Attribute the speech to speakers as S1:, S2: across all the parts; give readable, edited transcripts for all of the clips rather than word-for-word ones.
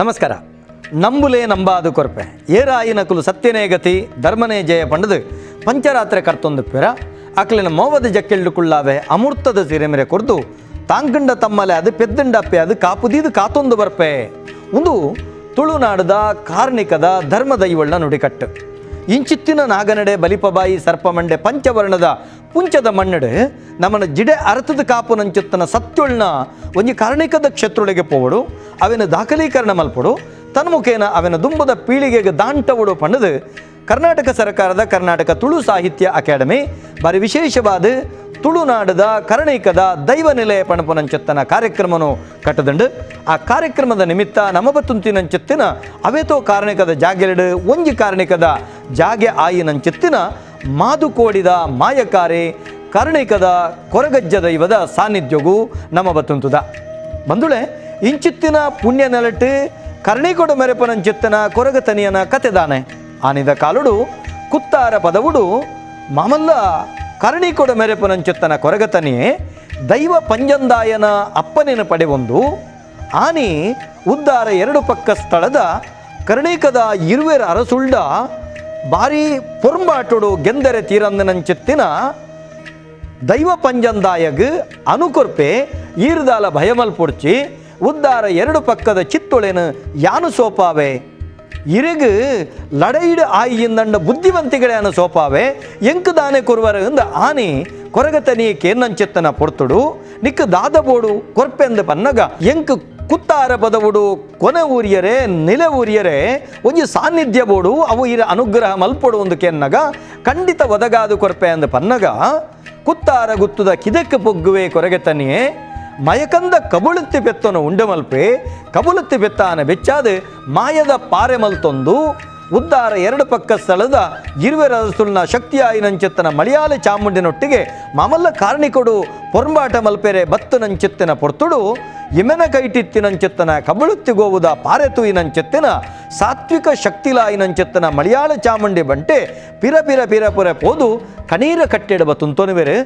S1: ನಮಸ್ಕಾರ. ನಂಬುಲೆ ನಂಬಾದು ಕೊರ್ಪೆ ಏರಾಯಿನಕುಲು ಸತ್ಯನೇ ಗತಿ ಧರ್ಮನೇ ಜಯ ಪಂಡದು ಪಂಚರಾತ್ರೆ ಕರ್ತೊಂದು ಪೆರ ಅಕ್ಲಿನ ಮೋವದ ಜಕ್ಕೆಳ್ಳುಕುಳ್ಳಾವೆ ಅಮೂರ್ತದ ಸಿರೆಮೆರೆ ಕೊರ್ದು ತಾಂಕಂಡ ತಮ್ಮಲೆ ಅದು ಪೆದ್ದಂಡಪ್ಪೆ ಅದು ಕಾಪುದೀದು ಕಾತೊಂದು ಬರ್ಪೆ ಒಂದು ತುಳುನಾಡದ ಕಾರ್ಣಿಕದ ಧರ್ಮದ ಇವಳ್ಳ ನುಡಿಕಟ್ಟು. ಇಂಚಿತ್ತಿನ ನಾಗನಡೆ ಬಲಿಪಬಾಯಿ ಸರ್ಪಮಂಡೆ ಪಂಚವರ್ಣದ ಪುಂಚದ ಮಣ್ಣಡು ನಮ್ಮನ ಜಿಡೆ ಅರತದ ಕಾಪು ನಂಚುತ್ತನ ಸತ್ಯೊಳ್ನ ಒಂಜಿ ಕಾರ್ಣಿಕದ ಕ್ಷೇತ್ರೊಳಗೆ ಪೋವಡು ಅವೆನ ದಾಖಲೀಕರಣ ಮಲ್ಪಡು ತನ್ಮುಖೇನ ಅವೆನ ದುಂಬದ ಪೀಳಿಗೆಗೆ ದಾಂಟವಡು ಪಣ್ಣದು ಕರ್ನಾಟಕ ಸರ್ಕಾರದ ಕರ್ನಾಟಕ ತುಳು ಸಾಹಿತ್ಯ ಅಕಾಡೆಮಿ ಬಾರಿ ವಿಶೇಷವಾದ ತುಳುನಾಡದ ಕರ್ಣಿಕದ ದೈವ ನಿಲಯ ಪಣಪುನಂಚತ್ತನ ಕಾರ್ಯಕ್ರಮನು ಕಟ್ಟದಂಡು. ಆ ಕಾರ್ಯಕ್ರಮದ ನಿಮಿತ್ತ ನಮಬತ್ತುಂತಿನಂಚತ್ತಿನ ಅವೇತೋ ಕಾರಣಿಕದ ಜಾಗೆರಡು ಒಂಜಿ ಕಾರಣಿಕದ ಜಾಗೆ ಆಯಿನಂಚತ್ತಿನ ಮಾದುಕೋಡಿದ ಮಾಯಕಾರಿ ಕರ್ಣಿಕದ ಕೊರಗಜ್ಜ ದೈವದ ಸಾನ್ನಿಧ್ಯಗೂ ನಮ್ಮ ಬತ್ತುಂತುದ ಬಂದುಳೆ ಇಂಚಿತ್ತಿನ ಪುಣ್ಯ ನೆಲಟ್ಟು ಕರ್ಣಿಕೊಡ ಮೆರೆಪನಂಚಿತ್ತನ ಕೊರಗತನಿಯನ ಕತೆದಾನೆ. ಆನಿದ ಕಾಲುಡು ಕುತ್ತಾರ ಪದವುಡು ಮಾಮಲ್ಲ ಕರ್ಣಿಕೊಡ ಮೆರೆಪನಂಚುತ್ತನ ಕೊರಗತನಿಯೇ ದೈವ ಪಂಜಂದಾಯನ ಅಪ್ಪನಿನ ಪಡೆವೊಂದು ಆನಿ ಉದ್ದಾರ ಎರಡು ಪಕ್ಕ ಸ್ಥಳದ ಕರ್ಣಿಕದ ಇರುವೆರ ಅರಸುಳ್ಳ ಬಾರಿ ಪೊರ್ಂಬಾಟುಡು ಗೆಂದರೆ ತೀರಂದನಂಚಿತ್ತಿನ ದೈವ ಪಂಜಂದಾಯಗ್ ಅನುಕೊರ್ಪೆ ಈರ್ದಾಲ ಭಯಮಲ್ ಪೊಡ್ಚಿ ಉದ್ದಾರ ಎರಡು ಪಕ್ಕದ ಚಿತ್ತೊಳೆನು ಯಾನು ಸೋಪಾವೆ ಇರೆಗು ಲಡೈಡು ಆಯಿಯಿಂದಂಡ ಬುದ್ಧಿವಂತಿಗಳೇನು ಸೋಪಾವೆ ಎಂಕು ದಾನೆ ಕೊರುವರ ಇಂದ ಆನಿ ಕೊರಗತನಿ ಕೇನಂಚಿತ್ತನ ಪೊರ್ತುಡು ನಿಕ್ಕು ದಾದ ಬೋಡು ಕೊರ್ಪೆಂದ ಪನ್ನಗ ಎಂಕು ಕುತ್ತಾರ ಪದವುಡು ಕೊನೆ ಊರಿಯರೆ ನೆಲೆ ಊರಿಯರೆ ಒಂಜಿ ಸಾನ್ನಿಧ್ಯ ಬೋಡು ಅವು ಇರ ಅನುಗ್ರಹ ಮಲ್ಪೊಡು ಒಂದು ಕೆನ್ನಗ ಖಂಡಿತ ಒದಗಾದು ಕೊರ್ಪೆ ಅಂದ ಪನ್ನಗ ಕುತ್ತಾರ ಗುತ್ತುದ ಕಿದಕ್ಕೆ ಪೊಗ್ಗುವೆ ಕೊರಗೆತನಿಯೇ ಮಯಕಂದ ಕಬುಳುತ್ತಿ ಬೆತ್ತನು ಉಂಡಮಲ್ಪೆ ಕಬುಳುತ್ತಿ ಬೆತ್ತಾನ ಬೆಚ್ಚಾದ ಮಾಯದ ಪಾರೆ ಮಲ್ತೊಂದು ಉದ್ದಾರ ಎರಡು ಪಕ್ಕ ಸ್ಥಳದ ಇರುವೆರಸುಲ್ನ ಶಕ್ತಿಯಾಯಿನಂచెತ್ತನ ಮಲಯಾಳ ಚಾಮುಂಡಿನೊಟ್ಟಿಗೆ ಮಾಮಲ್ಲ ಕಾರ್ಣಿಕೊಡು ಪೊರ್ಂಬಾಟ ಮಲ್ಪೆರೆ ಬತ್ತು ನಂచెತ್ತಿನ ಪೊರ್ತುಡು ಇಮೆನ ಕೈಟಿತ್ತಿನಂచెತ್ತನ ಕಬಳುತ್ತಿಗೋವುದ ಪಾರೆತುಯಿನಂచెತ್ತಿನ ಸಾತ್ವಿಕ ಶಕ್ತಿಲಾಯಿನಂచెತ್ತನ ಮಲಯಾಳ ಚಾಮುಂಡಿ ಬಂಟೆ ಪಿರ ಪಿರ ಪಿರ ಪುರ ಪೋದು ಕಣೀರ ಕಟ್ಟೆಡ ಬತ್ತುಂತೊನುವೆರು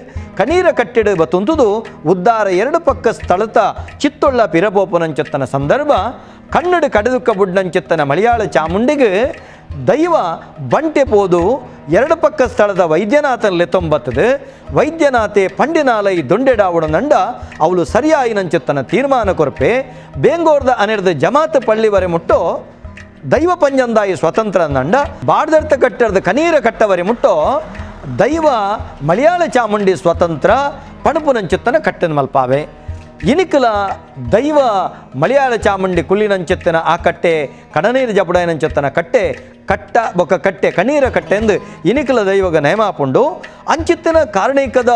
S1: ಕಣೀರ ಕಟ್ಟೆಡ ಬತ್ತುಂತುದು ಉದ್ದಾರ ಎರಡು ಪಕ್ಕ ಸ್ಥಳತ ಚಿತ್ತೊಳ್ಳ ಪಿರಪೋಪನಂచెತ್ತನ ಸಂದರ್ಭ ಕನ್ನಡ ಕಡೆದುಕ್ಕ ಬುಡ್ನಂచెತ್ತನ ಮಲಯಾಳ ಚಾಮುಂಡಿಗೆ ದೈವ ಬಂಟೆ ಪೋದು ಎರಡು ಪಕ್ಕ ಸ್ಥಳದ ವೈದ್ಯನಾಥನ್ ತೊಂಬತ್ತದು ವೈದ್ಯನಾಥೆ ಪಂಡಿನಾಲೈ ದೊಂಡೆಡಾವುಡ ನಂಡ ಅವಳು ಸರಿಯಾಯಿನಂచెತ್ತನ ತೀರ್ಮಾನ ಕೊರ್ಪೆ ಬೇಂಗೋರ್ದ ಅನೆರ್ದ ಜಮಾತ್ ಪಳ್ಳಿವರೆ ಮುಟ್ಟೋ ದೈವ ಪಂಜಂದಾಯಿ ಸ್ವತಂತ್ರ ನಂಡ ಬಾಡ್ದರ್ಥ ಕಟ್ಟರ್ದ ಕನೀರ ಕಟ್ಟವರೆ ಮುಟ್ಟೋ ದೈವ ಮಲಯಾಳ ಚಾಮುಂಡಿ ಸ್ವತಂತ್ರ ಪಣಪುನಂಚೆತ್ತನ ಕಟ್ಟನ್ ಮಲ್ಪಾವೆ. ಇನಿಕಲ ದೈವ ಮಲಯಾಳ ಚಾಮುಂಡಿ ಕುಳ್ಳಿನಂచెತ್ತನ ಆ ಕಟ್ಟೆ ಕಡನೀರು ಜಪುಡಾಯನಂచెತ್ತನ ಕಟ್ಟೆ ಕಟ್ಟ ಬೊಕ್ಕ ಕಟ್ಟೆ ಕಣ್ಣೀರ ಕಟ್ಟೆ ಎಂದು ಇನಿಕಲ ದೈವಗ ನೇಮಾಪುಂಡು. ಅಂಚಿತ್ತಿನ ಕಾರಣಿಕದ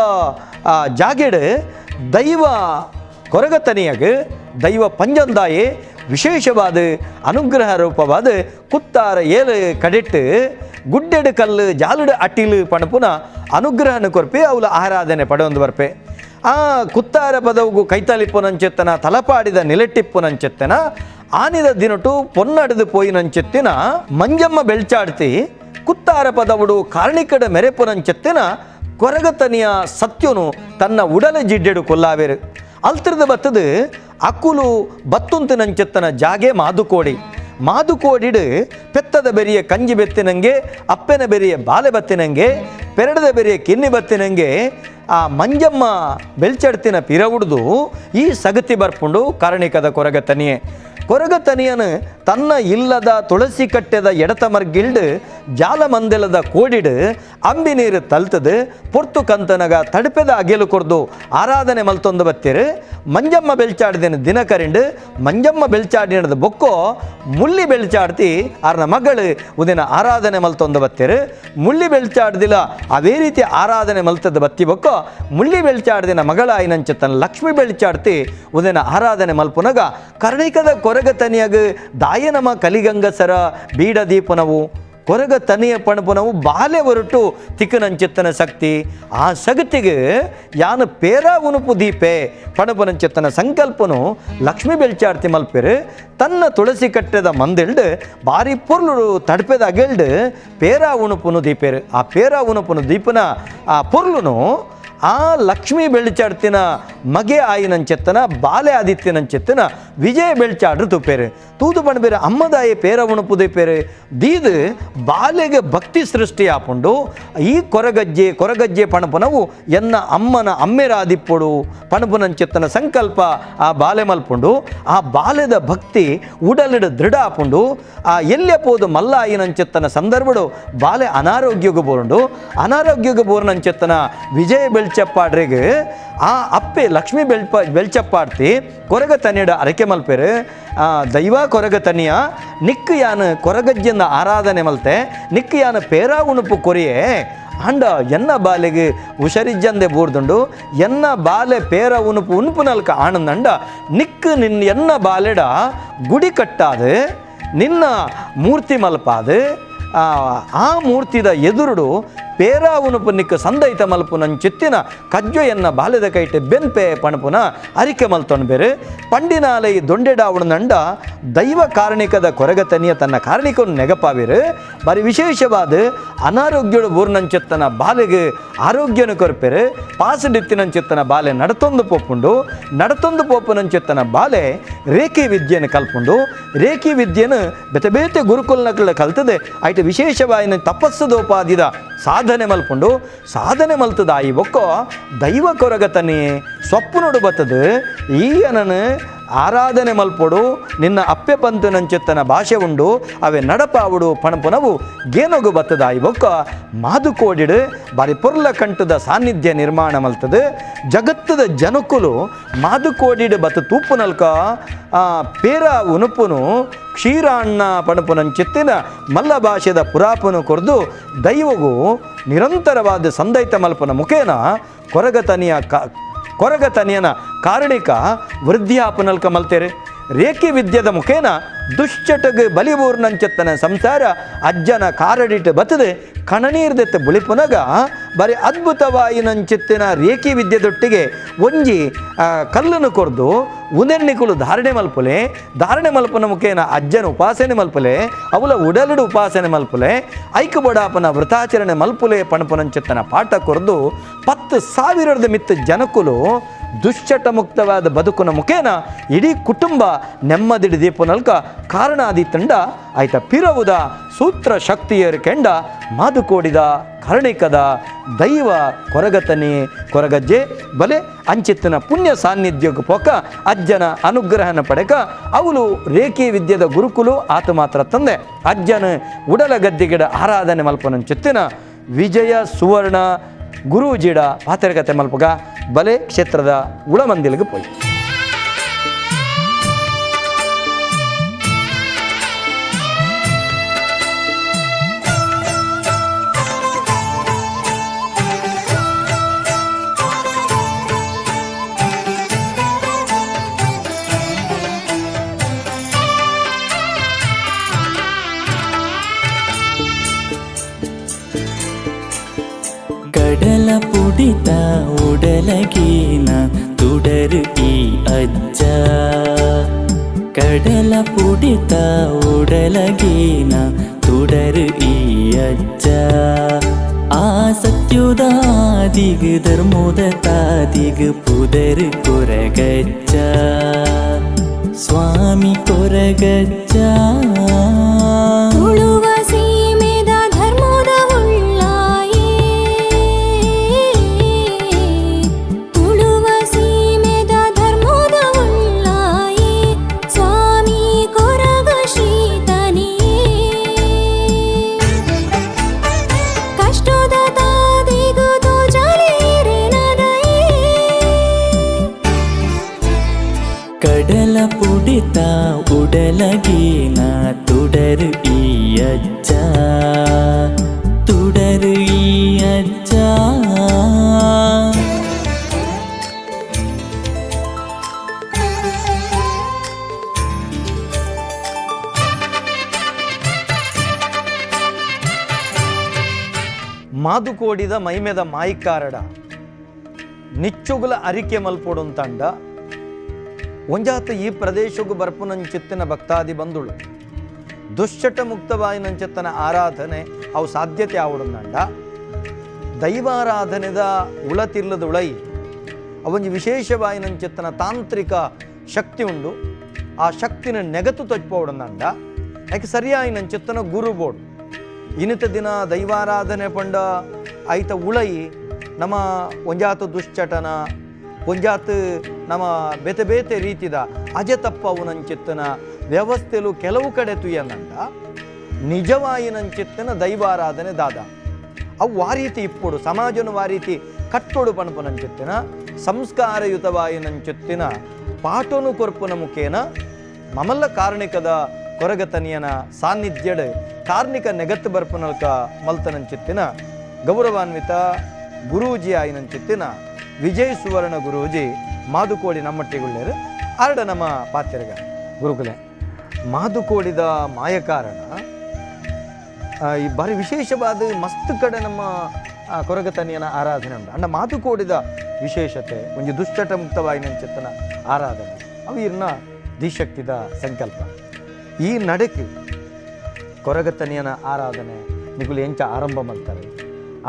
S1: ಜಾಗೆಡು ದೈವ ಕೊರಗತನಿಯಗ ದೈವ ಪಂಜಂದಾಯೆ ವಿಶೇಷವಾದ ಅನುಗ್ರಹ ರೂಪವಾದ ಕುತ್ತಾರ ಏಳು ಕಡೆಟ್ಟು ಗುಡ್ಡೆಡು ಕಲ್ಲು ಜಾಲುಡು ಅಟ್ಟಿಲು ಪಣಪುನ ಅನುಗ್ರಹನ ಕೊರ್ಪೆ ಅವಳ ಆರಾಧನೆ ಪಡೆಯೊಂದು ಬರ್ಪೆ. ಆ ಕುತ್ತಾರ ಪದವುಗು ಕೈತಲಿಪ್ಪುನಂಚೆತ್ತನ ತಲಪಾಡಿದ ನಿಲೆಟ್ಟಿಪ್ಪುನಂಚೆತ್ತನ ಆನಿದ ದಿನಟು ಪೊನ್ನಡಿದು ಪೋಯಿನಂಚೆತ್ತಿನ ಮಂಜಮ್ಮ ಬೆಳ್ಚಾಡ್ತಿ ಕುತ್ತಾರ ಪದವುಡು ಕಾರ್ಣಿಕಡ ಮೆರೆಪುನಂಚೆತ್ತಿನ ಕೊರಗತನಿಯ ಸತ್ಯನು ತನ್ನ ಉಡಲ ಜಿಡ್ಡೆಡು ಕೊಲ್ಲಾವೇರು. ಅಲ್ತಿರದ ಬತ್ತದು ಅಕ್ಕುಲು ಬತ್ತುಂತಿನಂಚೆತ್ತನ ಜಾಗೆ ಮಾದುಕೋಡಿ. ಮಾದುಕೋಡಿಡು ಪೆತ್ತದ ಬೆರಿಯ ಕಂಜಿ ಬೆತ್ತಿನಂಗೆ ಅಪ್ಪೆನ ಬೆರಿಯ ಬಾಲೆ ಬತ್ತಿನಂಗೆ ಪೆರಡದ ಬೆರಿಯ ಕಿನ್ನಿ ಬತ್ತಿನಂಗೆ ಆ ಮಂಜಮ್ಮ ಬೆಳ್ಚಡ್ತಿನ ಪಿರವುಡ್ದು ಈ ಸಗತಿ ಬರ್ಪುಂಡು ಕಾರಣಿಕದ ಕೊರಗತನಿಯೇ. ಕೊರಗತನಿಯನು ತನ್ನ ಇಲ್ಲದ ತುಳಸಿ ಕಟ್ಟೆದ ಎಡತ ಮರ್ಗಿಲ್ಡು ಜಾಲ ಮಂದೆಲದ ಕೋಡಿಡು ಅಂಬಿ ನೀರು ತಲ್ತದು ಪೊರ್ತು ಕಂತನಗ ತಡುಪೆದ ಅಗೆಲು ಕೊರ್ದು ಆರಾಧನೆ ಮಲ್ತೊಂದು ಬತ್ತೀರು. ಮಂಜಮ್ಮ ಬೆಳ್ಚಾಡ್ದಿನ ದಿನಕರಿಂಡು ಮಂಜಮ್ಮ ಬೆಳ್ಚಾಡಿನದ ಬೊಕ್ಕೋ ಮುಳ್ಳಿ ಬೆಳ್ಚಾಡ್ತಿ ಆರ್ನ ಮಗಳು ಉದಿನ ಆರಾಧನೆ ಮಲ್ತೊಂದು ಬತ್ತೀರು. ಮುಳ್ಳಿ ಬೆಳ್ಚಾಡ್ದಿಲ್ಲ ಅದೇ ರೀತಿ ಆರಾಧನೆ ಮಲ್ತದ ಬತ್ತಿ ಬೊಕ್ಕೋ ಮುಳ್ಳಿ ಬೆಳ್ಚಾಡ್ದಿನ ಮಗಳಾಯಿನಂಚೆತ್ತನ ಲಕ್ಷ್ಮಿ ಬೆಳ್ಚಾಡ್ತಿ ಉದಿನ ಆರಾಧನೆ ಮಲ್ಪುನಗ ಕರ್ಣಿಕದ ಕೊರಗತನಿಯಗ ದಾಯನಮ ಕಲಿಗಂಗಸರ ಬೀಡ ದೀಪನವು ಕೊರಗ ತನಿಯ ಪಣಪುನವು ಬಾಲೆ ಹೊರಟು ತಿಕ್ಕನಂಚೆತ್ತನ ಶಕ್ತಿ ಆ ಸಗತಿಗೆ ಯಾನು ಪೇರ ಉನುಪು ದೀಪೆ ಪಣಪುನಂಚೆತ್ತನ ಸಂಕಲ್ಪನು ಲಕ್ಷ್ಮೀ ಬೆಳ್ಚಾಡ್ತಿ ಮಲ್ಪೆರು. ತನ್ನ ತುಳಸಿ ಕಟ್ಟೆದ ಮಂದೆಲ್ಡು ಬಾರಿ ಪೊರ್ಲು ತಡ್ಪೆದ ಅಗೆಲ್ಡು ಪೇರ ಉಣುಪುನು ದೀಪೇರು. ಆ ಪೇರ ಉಣುಪುನು ದೀಪನ ಆ ಪೊರ್ಲುನು ಆ ಲಕ್ಷ್ಮೀ ಬೆಳ್ಚಾಡ್ತಿನ ಮಗೆ ಆಯಿನಂಚೆತ್ತನ ಬಾಲೆ ಆದಿತ್ಯನಂಚೆತ್ತನ ವಿಜಯ ಬೆಳ್ಚಾಡ್ರು ತುಪ್ಪೇರು ತೂದು ಪಣಬೇರು ಅಮ್ಮದಾಯಿ ಪೇರ ಉಣಪು ದೀಪೇರು ದೀದು ಬಾಲೆಗೆ ಭಕ್ತಿ ಸೃಷ್ಟಿ ಆಪುಂಡು. ಈ ಕೊರಗಜ್ಜೆ ಕೊರಗಜ್ಜೆ ಪಣಪುನವು ಎನ್ನ ಅಮ್ಮನ ಅಮ್ಮೆರಾದಿಪ್ಪೊಡು ಪಣಪುನಂಚಿತ್ತನ ಸಂಕಲ್ಪ ಆ ಬಾಲೆ ಮಲ್ಪುಂಡು. ಆ ಬಾಲೆದ ಭಕ್ತಿ ಉಡಲಿಡು ದೃಢ ಆಪುಂಡು. ಆ ಎಲ್ಲೆ ಪೋದು ಮಲ್ಲಾಯಿನಂಚಿತ್ತನ ಸಂದರ್ಭಡು ಬಾಲೆ ಅನಾರೋಗ್ಯಗೂ ಬೋರುಂಡು. ಅನಾರೋಗ್ಯಗೂ ಬೋರ್ನಂಚಿತ್ತನ ವಿಜಯ ಬೆಳ್ಚಪ್ಪಾಡ್ರಿಗೆ ಆ ಅಪ್ಪೆ ಲಕ್ಷ್ಮೀ ಬೆಳ್ಚಪ್ಪಾಡ್ತಿ ಕೊರಗ ತನಿಡ ಅರಕೆ ಮಲ್ಪೆರು. ದೈವ ಕೊರಗ ತನಿಯ ನಿಕ್ಕು ಯಾನು ಕೊರಗಜ್ಜಿಂದ ಆರಾಧನೆ ಮಲ್ತೆ ನಿಕ್ಕು ಯಾನು ಪೇರಾ ಉಣುಪು ಕೊರಿಯೇ ಅಂಡ ಎನ್ನ ಬಾಲೆಗೆ ಹುಷರಿಜ್ಜಂದೆ ಬೋರ್ದುಂಡು ಎನ್ನ ಬಾಲೆ ಪೇರ ಉಣುಪು ಉಣುಪು ನಲ್ಕ ಆನಂದಂಡ ನಿಕ್ಕು ನಿನ್ನ ಎನ್ನ ಬಾಲೆಡ ಗುಡಿ ಕಟ್ಟಾದು ನಿನ್ನ ಮೂರ್ತಿ ಮಲ್ಪಾದು ಆ ಮೂರ್ತಿದ ಎದುರುಡು ಪೇರಾ ಉಣುಪು ನಿಕ್ಕು ಸಂದೈತ ಮಲ್ಪು ಚಿತ್ತಿನ ಕಜ್ಜೊ ಎನ್ನ ಬಾಲ್ಯದ ಕೈಟೆ ಬೆನ್ಪೆ ಪಣಪುನ ಅರಿಕೆ ಮಲ್ತೊನ್ ಬೇರೆ ಪಂಡಿನಾಲೈ ದೊಂಡೆಡಾವಣನಂಡ ದೈವ ಕಾರಣಿಕದ ಕೊರಗತನಿಯ ತನ್ನ ಕಾರಣಿಕವನ್ನು ನೆಗಪಾವಿರು. ಬಾರಿ ವಿಶೇಷವಾದ ಅನಾರೋಗ್ಯಡು ಬೋರ್ನಂಚಿತ್ತನ ಬಾಲೆಗೆ ಆರೋಗ್ಯನು ಕೊರ್ಪೆರು. ಪಾಸಡಿತ್ತಿನಂಚಿತ್ತನ ಬಾಲೆ ನಡತೊಂದು ಪೋಪುಂಡು. ನಡತೊಂದು ಪೋಪುನಂಚಿತ್ತನ ಬಾಲೆ ರೇಖೆ ವಿದ್ಯೆಯನ್ನು ಕಲ್ಪುಂಡು. ರೇಖೆ ವಿದ್ಯೆನು ಬೇತೆ ಬೇತೆ ಗುರುಕುಲನಕುಲ ಕಲ್ತದೆ ಐಟ ವಿಶೇಷವಾಯಿನ ತಪಸ್ಸುದೋಪಾದಿದ ಸಾಧನೆ ಮಲ್ಪುಂಡು. ಸಾಧನೆ ಮಲ್ತದ ಈ ಬೊಕ್ಕ ದೈವ ಕೊರಗತನಿ ಸೊಪ್ಪು ಬತ್ತದು ಈ ಅನನು ಆರಾಧನೆ ಮಲ್ಪೊಡು ನಿನ್ನ ಅಪ್ಪೆ ಪಂತುನಂಚಿತ್ತನ ಭಾಷೆ ಉಂಡು ಅವೆ ನಡಪಾವುಡು ಪಣಪುನವು ಗೇನೊಗು ಬತ್ತದ ಈ ಬೊಕ್ಕ ಮಾದುಕೋಡಿಡು ಬಾರಿ ಪೊರ್ಲ ಕಂಠದ ಸಾನ್ನಿಧ್ಯ ನಿರ್ಮಾಣ ಮಲ್ತದು. ಜಗತ್ತದ ಜನಕುಲು ಮಾದುಕೋಡಿಡು ಬತ್ತ ತೂಪುನಲ್ಕ ಪೇರ ಉನುಪುನು ಕ್ಷೀರಾಣ್ಣ ಪಣಪುನಂಚಿತ್ತಿನ ಮಲ್ಲ ಭಾಷೆದ ಪುರಾಪುನು ಕೊರ್ದು ದೈವಗು ನಿರಂತರವಾದ ಸಂದೈತ ಮಲ್ಪನ ಮುಖೇನ ಕೊರಗತನಿಯನ ಕಾರಣಿಕ ವೃದ್ಧಿಯಾಪನಲ್ಕ ಮಲ್ತೇರೆ. ರೇಖೆ ವಿದ್ಯದ ಮುಖೇನ ದುಶ್ಚಟಗ್ ಬಲಿಬೂರ್ನಂచెತ್ತನ ಸಂಸಾರ ಅಜ್ಜನ ಕಾರಡಿಟ್ಟು ಬತ್ತದೆ ಕಣನೀರ್ದೆತ್ತ ಬುಳಿಪುನಗ ಬರಿ ಅದ್ಭುತವಾಯಿನಂಚಿತ್ತಿನ ರೇಖೆ ವಿದ್ಯೆದೊಟ್ಟಿಗೆ ಒಂಜಿ ಕಲ್ಲನ್ನು ಕೊರ್ದು ಉನೆರ್ನಿಕುಲು ಧಾರಣೆ ಮಲ್ಪುಲೆ. ಧಾರಣೆ ಮಲ್ಪನ ಮುಖೇನ ಅಜ್ಜನ ಉಪಾಸನೆ ಮಲ್ಪುಲೆ, ಅವಲ ಉಡಲಿಡು ಉಪಾಸನೆ ಮಲ್ಪುಲೆ, ಐಕ ಬಡಾಪನ ವ್ರತಾಚರಣೆ ಮಲ್ಪುಲೆ ಪಣಪುನಂಚಿತ್ತನ ಪಾಠ ಕೊರ್ದು 10,000 ಮಿತ್ತ ಜನಕುಲು ದುಶ್ಚಟ ಮುಕ್ತವಾದ ಬದುಕುನ ಮುಖೇನ ಇಡೀ ಕುಟುಂಬ ನೆಮ್ಮದಿಡಿ ದೀಪನಲ್ಕ ಕಾರಣಾದಿ ತಂಡ ಆಯ್ತ ಪಿರವುದ ಸೂತ್ರ ಶಕ್ತಿಯರು ಕೆಂಡ ಮಾದುಕೋಡಿದ ಕರ್ಣಿಕದ ದೈವ ಕೊರಗತನಿ ಕೊರಗಜ್ಜೆ ಬಲೆ ಅಂಚಿತ್ತನ ಪುಣ್ಯ ಸಾನ್ನಿಧ್ಯಕ್ಕೆ ಪೋಕ ಅಜ್ಜನ ಅನುಗ್ರಹನ ಪಡೆಕ ಅವಳು ರೇಖೆ ವಿದ್ಯೆದ ಗುರುಕುಲು ಆತ ಮಾತ್ರ ತಂದೆ ಅಜ್ಜನ ಉಡಲ ಗದ್ದಿಗಿಡ ಆರಾಧನೆ ಮಲ್ಪನಂಚಿತ್ತಿನ ವಿಜಯ ಸುವರ್ಣ ಗುರೂಜಿಡ ಪಾತ್ರಕತೆ ಮಲ್ಪಗ ಬಲೆ ಕ್ಷೇತ್ರದ ಉಳಮಂದಿಲಿಗೆ ಪೋಯಿ.
S2: ಕಡಲ ಪುಡಿತ ಉಡಲಗೇನ ತುಡರು ಈ ಅಜ್ಜ. ಕಡಲ ಪುಡಿತ ಉಡಲಗೇನ ತುಡರು ಈ ಅಜ್ಜ. ಆ ಸತ್ಯುದಾದಿಗ್ ಧರ್ಮೋದ ತಾದಿಗ್ ಪುದರ್ ಕೊರಗಜ್ಜ, ಸ್ವಾಮಿ ಕೊರಗಜ್ಜ.
S3: ತುಳುವ ಸೀಮೆದ ಧರ್ಮದ ಉಳ್ಳಾಯೇ, ತುಳುವ ಸೀಮೆದ ಧರ್ಮದ ಉಳ್ಳಾಯೇ, ಸ್ವಾಮಿ ಕೊರಗ ಶ್ರೀತನಿಯೇ. ಕಷ್ಟದ ತಾದಿಗು ತೋಜಲೇರೆನದಯೇ.
S2: ಕಡಲ ಪುಡಿತ ಉಡಲಗೇನ ತುಡರು ಈ ಅಜ್ಜ, ತುಡರು ಈ ಅಜ್ಜ.
S1: ಮಾದುಕೋಡಿದ ಮೈಮೆದ ಮಾಯಿಕಾರಡ ನಿಚ್ಚುಗುಲ ಅರಿಕೆ ಮಲ್ಪೊಡುಂತಂಡ ಒಂಜಾತ ಈ ಪ್ರದೇಶಕ್ಕೂ ಬರ್ಪುನಂಚಿತ್ತಿನ ಭಕ್ತಾದಿ ಬಂದುಳು ದುಶ್ಚಟ ಮುಕ್ತವಾಯಿನಂಚಿತ್ತನ ಆರಾಧನೆ ಅವು ಸಾಧ್ಯತೆ ಆವಡುಂದಂಡ ದೈವಾರಾಧನೆದ ಉಳತಿಲ್ಲದ ಉಳೈ ಅವೊಂಜಿ ವಿಶೇಷವಾಯಿನಂಚಿತ್ತನ ತಾಂತ್ರಿಕ ಶಕ್ತಿ ಉಂಡು. ಆ ಶಕ್ತಿನ ನೆಗತು ತೊಚ್ಪೋಡಂದ ಯಾಕೆ ಸರಿಯಾಗಿ ನನ್ನ ಚಿತ್ತನ ಗುರು ಬೋರ್ಡ್. ಇನ್ನಿತ ದಿನ ದೈವಾರಾಧನೆ ಪಂಡ ಐತ ಉಳಯಿ ನಮ್ಮ ಒಂಜಾತ ದುಶ್ಚಟನ ಒಂಜಾತ ನಮ್ಮ ಬೇತೆ ಬೇತೆ ರೀತಿದ ಅಜೆ ತಪ್ಪವು ನಂಚಿತ್ತನ ವ್ಯವಸ್ಥೆಲು ಕೆಲವು ಕಡೆ ತುಯ್ಯನಂದ ನಿಜವಾಯಿ ನಂಚಿತ್ತನ ದೈವಾರಾಧನೆ ದಾದ ಅವು ಆ ರೀತಿ ಇಪ್ಪೊಡು ಸಮಾಜನು ಆ ರೀತಿ ಕಟ್ಟೊಡು ಪಣಪು ನಂಚಿತ್ತಿನ ಸಂಸ್ಕಾರಯುತವಾಯಿ ನಂಚಿತ್ತಿನ ಪಾಠನು ಕೊರ್ಪುನ ಮುಖೇನ ಮಮಲ್ಲ ಕಾರ್ಣಿಕದ ಕೊರಗತನಿಯನ ಸಾನ್ನಿಧ್ಯಡ್ ಕಾರ್ಣಿಕ ನೆಗತ್ತು ಬರ್ಪುನಲ್ಕ ಮಲ್ತನಂಚಿತ್ತಿನ ಗೌರವಾನ್ವಿತ ಗುರೂಜಿ ಆಯಿನಂಚಿತ್ತಿನ ವಿಜಯ್ ಸುವರ್ಣ ಗುರೂಜಿ ಮಾದುಕೋಡಿ ನಮ್ಮಟ್ಟಿಗುಳ್ಳೇರು ಆರಡ ನಮ್ಮ ಪಾತ್ಯರ್ಗ ಗುರುಕುಲೆ ಮಾದುಕೋಡಿದ ಮಾಯಕಾರಣ ಈ ಬಾರಿ ವಿಶೇಷವಾದ ಮಸ್ತ್ ಕಡೆ ನಮ್ಮ ಕೊರಗತನಿಯನ ಆರಾಧನೆ ಉಂಟು. ಅಂಡ ಮಾದುಕೋಡಿದ ವಿಶೇಷತೆ ಒಂಜಿ ದುಶ್ಚಟ ಮುಕ್ತವಾಗಿ ನಂಚಿತ್ತನ ಆರಾಧನೆ ಅವು ಇರ್ನ ದಿಶಕ್ತಿದ ಸಂಕಲ್ಪ. ಈ ನಡಕ್ಕೆ ಕೊರಗತನಿಯನ ಆರಾಧನೆ ನಿಗುಲು ಎಂಚ ಆರಂಭ ಮಾಡ್ತಾರೆ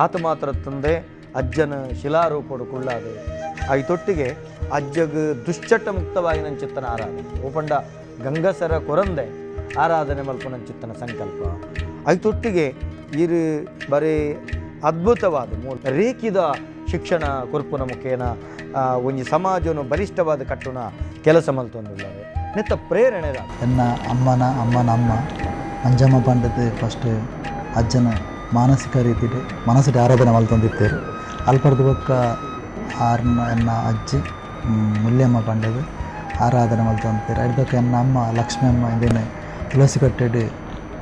S1: ಆತ ಮಾತ್ರ ತಂದೆ ಅಜ್ಜನ ಶಿಲಾರೂಪಡು ಕುಳ್ಳಾದೆ ಐತೊಟ್ಟಿಗೆ ಅಜ್ಜಗ್ ದುಶ್ಚಟ ಮುಕ್ತವಾಗಿ ನಂಚಿತ್ತನ ಆರಾಧನೆ ಓಪಂಡ ಗಂಗಸರ ಕೊರಂದೆ ಆರಾಧನೆ ಮಲ್ಪುನಂಚಿತ್ತನ ಸಂಕಲ್ಪ ಐತೊಟ್ಟಿಗೆ ಇರು ಬರೀ ಅದ್ಭುತವಾದ ಮೂಲ ರೇಖಿದ ಶಿಕ್ಷಣ ಕೊರ್ಪುನ ಮುಖೇನ ಒಂಜಿ ಸಮಾಜನು ಬಲಿಷ್ಠವಾದ ಕಟ್ಟುನ ಕೆಲಸ ಮಲ್ತೊಂದುಳ್ಳಾರೆ ನೆತ್ತ ಪ್ರೇರಣೆ
S4: ಎನ್ನ ಅಮ್ಮನ ಅಮ್ಮನ ಅಮ್ಮ ಮಂಜಮ್ಮ ಪಂಡದ ಫಸ್ಟ್ ಅಜ್ಜನ ಮಾನಸಿಕ ರೀತಿಡ್ ಮನಸ್ಸಿಡ್ ಆರಾಧನೆ ಮಲ್ತೊಂದಿತ್ತೇರು. ಅಲ್ಪರ್ದು ಬೊಕ್ಕ ಆರ್ನ ಎನ್ನ ಅಜ್ಜಿ ಮುಲ್ಯಮ್ಮ ಪಂಡದ ಆರಾಧನೆ ಮಲ್ತೊಂದಿತ್ತೇರು. ಅಡ್ದೊಕ್ಕ ಎನ್ನ ಅಮ್ಮ ಲಕ್ಷ್ಮಿ ಅಮ್ಮ ಇಂದೇನೆ ತುಳಸಿ ಕಟ್ಟೆಡ್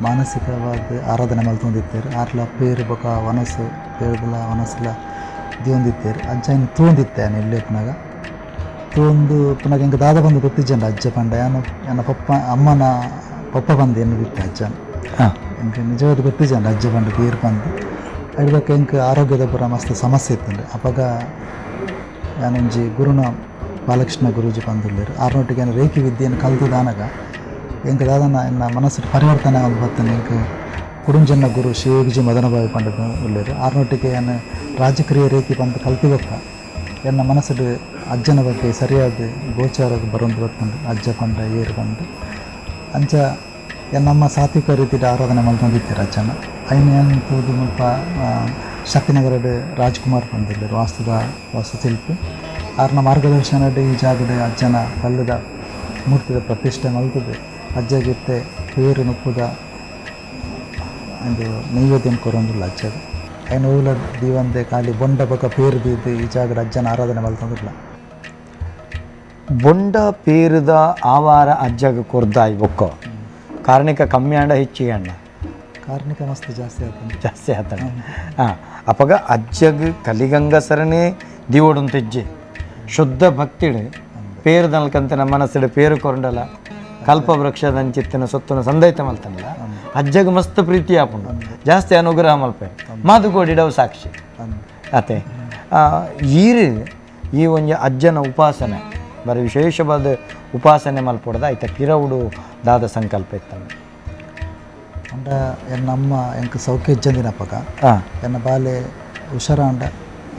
S4: ಮಾನಸಿಕವಾದ ಆರಾಧನೆ ಮಲ್ತೊಂದಿತ್ತೇರು. ಆರ್ಲ ಪೇರು ಬೊಕ್ಕ ವನಸು ಪೇರುಲ ವನಸುಲ ದಿಯೊಂದಿತ್ತೇರು. ಅಜ್ಜ ಇನ್ನು ತೂಂದಿತ್ತೆ ಆನ್ ಎಲ್ಲಿ ಉಪ್ಪುನಗ ತೂಂದು ಪುನಗ ಎಂಕ್ ದಾದ ಬಂದು ಗೊತ್ತಿಜ್ಜಂಡ ಅಜ್ಜ ಪಂಡ ಯಾನ ಎನ್ನ ಪಪ್ಪ ಅಮ್ಮನ ಪಪ್ಪ ಬಂದು ಎನ್ನುದಿತ್ತೆ ಅಜ್ಜನ ಎಂಕ್ ನಿಜವಾದ ಗೊತ್ತಿಜ್ಜಂಡ ಅಜ್ಜ ಪಂಡ ತೀರ್ ಬಂದು. ಅಡ್ಬೊಕ್ಕ ಎಂಕ್ ಆರೋಗ್ಯದ ಪೂರ ಮಸ್ತ್ ಸಮಸ್ಯೆ ಇತ್ತುಂಡು. ಅಪಗ ಯಾನೊಂಜಿ ಗುರುನ ಬಾಲಕೃಷ್ಣ ಗುರೂಜಿ ಪಂದುಲ್ಲೆರ್ ಆರ್ನೊಟ್ಟಿಗೆ ಯಾನ್ ರೇಖಿ ವಿದ್ಯೆನ್ ಕಲ್ತುದಾನಗ ಎಂಕ್ ದಾದನ ಎನ್ನ ಮನಸ್ಸು ಪರಿವರ್ತನೆ ಆವೊಂದು ಬತ್ತುಂಡು. ಎಂಕ್ ಕುಡುಂಜನ್ನ ಗುರು ಶಿವಯೋಗಿಜಿ ಮದನಬಾವಿ ಪಂಡದ ಉಲ್ಲೆರ್ ಆರ್ನೊಟ್ಟಿಗೆ ಯಾನ್ ರಾಜಕ್ರಿಯೆ ರೇಖಿ ಪಂದ್ ಕಲ್ತಿ ಬೊಕ್ಕ ಎನ್ನ ಮನಸ್ಸುಡು ಅಜ್ಜನ ಬಗ್ಗೆ ಸರಿಯಾದ ಗೋಚಾರ ಬರೊಂದು ಬತ್ತುಂಡು. ಅಜ್ಜ ಪಂಡ ಏರು ಪಂದ್ ಅಂಚ ಎನ್ನಮ್ಮ ಸಾತ್ವಿಕ ರೀತಿಡ್ ಆರಾಧನೆ ಮಲ್ತೊಂದಿತ್ತೆರ್ ಅಜ್ಜನ. ಐನ್ ಯಾನ್ ತೂದು ಮುಲ್ಪ ಶಕ್ತಿನಗರಡ್ ರಾಜ್ಕುಮಾರ್ ಪಂದುಲ್ಲೆರ್ ವಾಸ್ತುದ ವಾಸ್ತುಶಿಲ್ಪಿ ಆರ್ನ ಮಾರ್ಗದರ್ಶನಡ್ ಈ ಜಾಗಡ್ ಅಜ್ಜನ ಕಲ್ಲುದ ಮೂರ್ತಿದ ಪ್ರತಿಷ್ಠೆ ಮಲ್ತುದು ಅಜ್ಜಗಿತ್ತೆ ಪೇರು ನುಪ್ಪುದ ಒಂದು ನೈವೇದ್ಯನ್ ಕೊರೊಂದುಲ್ಲ ಅಜ್ಜಗ್. ಐನ್ ಓಲ ದೀವಂದೆ ಖಾಲಿ ಬೊಂಡ ಬೊಕ ಪೇರು ದೀದ್ ಈ ಜಾಗಡ್ ಅಜ್ಜನ ಆರಾಧನೆ ಮಲ್ತೊಂದುಲ್ಲ.
S1: ಬೊಂಡ ಪೇರುದ ಆವಾರ ಅಜ್ಜಗ ಕೊರ್ದಾಯಿ ಬೊಕ್ಕ ಕಾರ್ಣಿಕ ಕಮ್ಮಿ ಆಂಡ ಹೆಚ್ಚಿಗೆ ಅಂಡ
S4: ಕಾರ್ಣಿಕ ಮಸ್ತ್ ಜಾಸ್ತಿ ಆತಂಡು
S1: ಜಾಸ್ತಿ ಆತಂಡ. ಹಾಂ ಅಪಗ ಅಜ್ಜಗ್ ಕಲಿಗಂಗಸರನೇ ದಿವೋಡುಂತಿಜ್ಜಿ ಶುದ್ಧ ಭಕ್ತಿಡು ಪೇರುದಲ್ಕಂತ ನಮ್ಮ ಮನಸ್ಸಿಡು ಪೇರು ಕೊರಂಡಲ ಕಲ್ಪ ವೃಕ್ಷದಂಚಿತ್ತಿನ ಸೊತ್ತುನ ಸಂದೈತ ಮಲ್ತನಲ್ಲ ಅಜ್ಜಗ್ ಮಸ್ತ್ ಪ್ರೀತಿ ಆಪುಂಡು ಜಾಸ್ತಿ ಅನುಗ್ರಹ ಮಲ್ಪೆ ಮಾದುಕೋಡಿಡವು ಸಾಕ್ಷಿ ಅತೆ. ಈರು ಈ ಒಂಜಿ ಅಜ್ಜನ ಉಪಾಸನೆ ಬರೀ ವಿಶೇಷವಾದ ಉಪಾಸನೆ ಮಲ್ಪೊಡ್ದ ಐತ ಪಿರವುಡು ದಾದ ಸಂಕಲ್ಪ ಇತ್ತಂಡ.
S4: ಅಂಡ ಎನ್ನ ಅಮ್ಮ ಎಂಕ್ ಸೌಖ್ಯ ಇಜ್ಜಂದಿನಪಗ ಎನ್ನ ಬಾಲೆ ಹುಷಾರಾಂಡ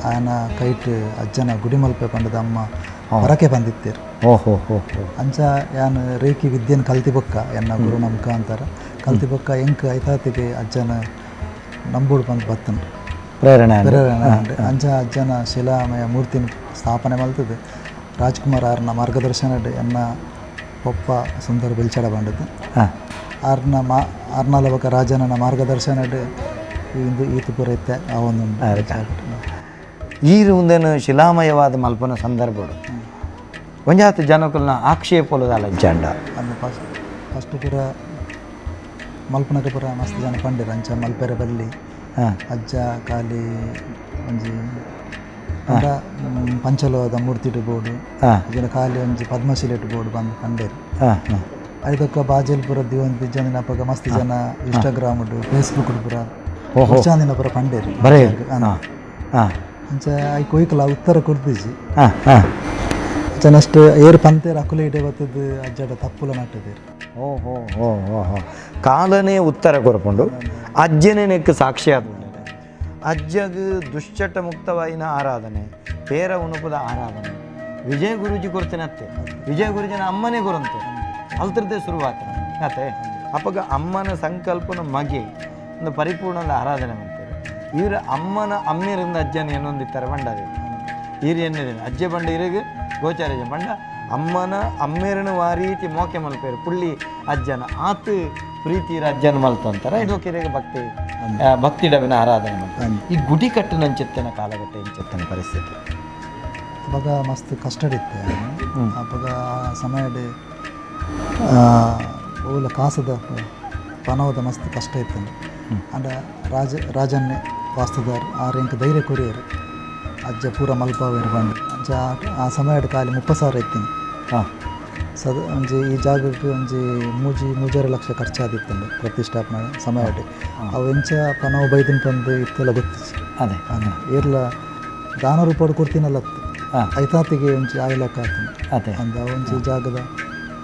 S4: ಆಯನ ಕೈಟ್ ಅಜ್ಜನ ಗುಡಿ ಮಲ್ಪೆ ಪಂಡದ ಅಮ್ಮ ಹೊರಕೆ ಬಂದಿತ್ತೇರು.
S1: ಓಹೋ ಹೋ ಹೋ.
S4: ಅಂಚ ಯಾನ್ ರೇಖಿ ವಿದ್ಯೆನ್ ಕಲ್ತಿ ಬೊಕ್ಕ ಎನ್ನ ಗುರುನ ಮುಖಾಂತರ ಕಲ್ತಿ ಬೊಕ್ಕ ಎಂಕ್ ಐತಾತಿಗೆ ಅಜ್ಜನ ನಂಬುಡು ಬಂದು ಬತ್ತುಂಡು
S1: ಪ್ರೇರಣೆ ಆಂಡ್.
S4: ಪ್ರೇರಣೆ ಆಂಡ್. ಅಂಚ ಅಜ್ಜನ ಶಿಲಾಮಯ ಮೂರ್ತಿನ ಸ್ಥಾಪನೆ ಮಲ್ತದೆ ರಾಜ್ಕುಮಾರ್ ಆರ್ನ ಮಾರ್ಗದರ್ಶನಡ್ ಎನ್ನ ಪೊಪ್ಪ ಸುಂದರ ಬೆಲ್ಚಡ ಬಂಡದು ಆರ್ನ ಮಾ ಆರ್ನಲ ಬೊಕ್ಕ ರಾಜನನ ಮಾರ್ಗದರ್ಶನಡ್ ಇಂದು ಈತು ಪೂರ ಇತ್ತೆ ಆ ಒಂದು
S1: ಈರು ಉಂದೇನು ಶಿಲಾಮಯವಾದ ಮಲ್ಪನ ಸಂದರ್ಭಡು ಒಂಜಾತ ಜನಕುಲ್ನ ಆಕ್ಷೇಪೊಲುದಾಲ ಇಜ್ಜಾಂಡ.
S4: ಅಂದ್ ಫಸ್ಟ್ ಫಸ್ಟ್ ಪೂರ ಮಲ್ಪನಗ ಪೂರ ಮಸ್ತ್ ಜನ ಪಂಡೆರ್ ಅಂಚ ಮಲ್ಪೆರೆ ಬಲ್ಲಿ ಅಜ್ಜ ಖಾಲಿ ಒಂಜಿ ಪಂಡ ಪಂಚಲೋದ ಮೂರ್ತಿಡ್ ಬೋಡು ಅಜ್ಜನ ಖಾಲಿ ಒಂಜಿ ಪದ್ಮಶಿಲೆಟ್ ಬೋಡು ಬಂದು ಪಂಡೆರ್. ಐದೊಕ್ಕ ಬಾಜೆಲ್ ಪೂರ ದಿವೊಂದು ಇಜ್ಜಂದಿನ ಅಪಗ ಮಸ್ತ್ ಜನ ಇನ್ಸ್ಟಾಗ್ರಾಮ್ ಫೇಸ್ಬುಕ್ ಪೂರ ಇಜ್ಜಂದಿನ ಪೂರ ಪಂಡೆರ್.
S1: ಬರೇ
S4: ಅಂಚ I ಕೊಯ್ಕಲ ಉತ್ತರ ಕೊರ್ದಿಜಿ ಅಂಚ ಏರ್ ಪಂತೇರ್ ಅಕುಲೆ ಇಡೆ ಬತ್ತದು ಅಜ್ಜಡ ತಪ್ಪುಲ ನಟ್ಟದೇರ್.
S1: ಓಹೋ ಹೋ ಹೋ ಹೋ. ಕಾಲನೇ ಉತ್ತರ ಕೊರ್ಪುಂಡು ಅಜ್ಜನೇ ನೆಕ್ ಸಾಕ್ಷಿ ಆದ ಅಜ್ಜಗ್ ದುಶ್ಚಟ ಮುಕ್ತವಾಯಿನ ಆರಾಧನೆ ಪೇರ ಉಣುಪದ ಆರಾಧನೆ ವಿಜಯ ಗುರೂಜಿ ಕೊರ್ತೇನೆ ಅತ್ತೆ ವಿಜಯ ಗುರೂಜಿನ ಅಮ್ಮನೇ ಕೊರಂತೆ ಅಲ್ತ್ರದೇ ಶುರುವಾತ ಅತ್ತೆ. ಅಪ್ಪಗ ಅಮ್ಮನ ಸಂಕಲ್ಪನ ಮಗೆ ಒಂದು ಪರಿಪೂರ್ಣ ಆರಾಧನೆ ಮಾಡ್ತಾರೆ. ಇವ್ರ ಅಮ್ಮನ ಅಮ್ಮಿರಿಂದ ಅಜ್ಜನ ಏನೊಂದಿತ್ತಾರೆ ಬಂಡಾರಿ ಈರು ಎನ್ನಿದೆ ಅಜ್ಜೆ ಬಂಡ ಇರಿಗೆ ಗೋಚಾರ ಬಂಡ ಅಮ್ಮನ ಅಮ್ಮೇರನ ವಾರೀತಿ ಮೋಕೆ ಮಲ್ಪೇರು ಪುಳ್ಳಿ ಅಜ್ಜನ ಆತು ಪ್ರೀತಿ ಅಜ್ಜನ ಮಲ್ತಂತಾರೆ. ಇದು ಕಿರಿಗೆ ಭಕ್ತಿ ಭಕ್ತಿ ಡವಿನ ಆರಾಧನೆ ಮಾಡ್ತಾರೆ. ಈ ಗುಡಿ ಕಟ್ಟಿನಂಚಿತ್ತಿನ ಕಾಲಘಟ್ಟ ಇಂಚಿತ್ತಿನ ಪರಿಸ್ಥಿತಿ
S4: ಅವಾಗ ಮಸ್ತ್ ಕಷ್ಟ ಇತ್ತು. ಅವಾಗ ಆ ಸಮಯಡ್ ಓಲ ಕಾಸದ ಪನವದ ಮಸ್ತ್ ಕಷ್ಟ ಇತ್ತು. ಅಂಡ ರಾಜನ್ನೇ ವಾಸ್ತುದಾರ್ ಆರು ಎಂಕ್ ಧೈರ್ಯ ಕೊರಿಯರು ಅಜ್ಜ ಪೂರ ಮಲ್ಪಾವೇರು ಬಂದು ಅಂಚ ಆ ಸಮಯಡ್ ಖಾಲಿ 30,000 ಇತ್ತೀನಿ. ಸದ ಒಂಜಿ ಈ ಜಾಗಕ್ಕೆ ಒಂಜಿ 3-3.5 ಲಕ್ಷ ಖರ್ಚಾದಿತ್ತಂಡು ಪ್ರತಿಷ್ಠಾಪನೆ ಸಮಯಡ್. ಅವು ಎಂಚ ಪನವು ಬೈದಿನ ಬಂದು ಇತ್ತೆಲ್ಲ ಗೊತ್ತಿச்சு.
S1: ಅದೇ
S4: ಏರ್ಲ ದಾನ ರೂಪಾಡು ಕೊಡ್ತೀನಲ್ಲ ಐತಾತಿಗೆ ಒಂಜಿ ಆಯಿ ಲೆಕ್ಕ ಆತನ.
S1: ಅದೇ
S4: ಅಂದ ಒಂಜಿ ಜಾಗದ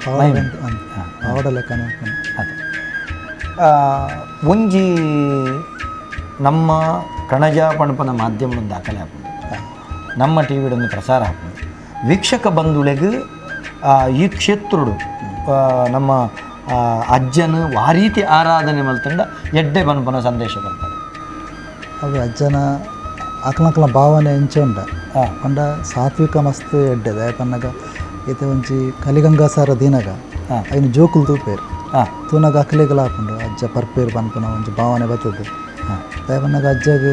S4: ಪವಾಡ ಲೆಕ್ಕನೇ ಅನ್ಕೊಂಡು.
S1: ಅದೇ ಒಂಜಿ ನಮ್ಮ ಕಣಜ ಪಣಪನ ಮಾಧ್ಯಮ ದಾಖಲೆ ಆಪುಂಡು, ನಮ್ಮ ಟಿ ವಿಡೊಂದು ಪ್ರಸಾರ ಆಪುಂಡು. ವೀಕ್ಷಕ ಬಂಧುಳೆಗ್ ಈ ಕ್ಷೇತ್ರಡು ನಮ್ಮ ಅಜ್ಜನ ವಾರೀತಿ ಆರಾಧನೆ ಮಲ್ತಂಡ ಎಡ್ಡೆ ಬನ್ಪನ ಸಂದೇಶ ಬರ್ತಾರೆ.
S4: ಅವು ಅಜ್ಜನ ಅಕ್ಲಕ್ಲ ಭಾವನೆ ಎಂಚ ಉಂಡ ಪಂಡ ಸಾತ್ವಿಕ ಮಸ್ತ್ ಎಡ್ಡೆ ದಾಯ ಪನ್ನಗ ಈತ ಒಂಜಿ ಕಲಿಗಂಗಾಸಾರ ದಿನಗ ಐನು ಜೋಕುಲು ತೂಪೇರು ತೂನಗ ಅಕ್ಲೆಗಲ ಆಪುಂಡು ಅಜ್ಜ ಪರ್ಪೇರು ಪನ್ಪುನ ಒಂಜಿ ಭಾವನೆ ಬರ್ತದೆ. ದಾಯ ಪನ್ನಗ ಅಜ್ಜಗ್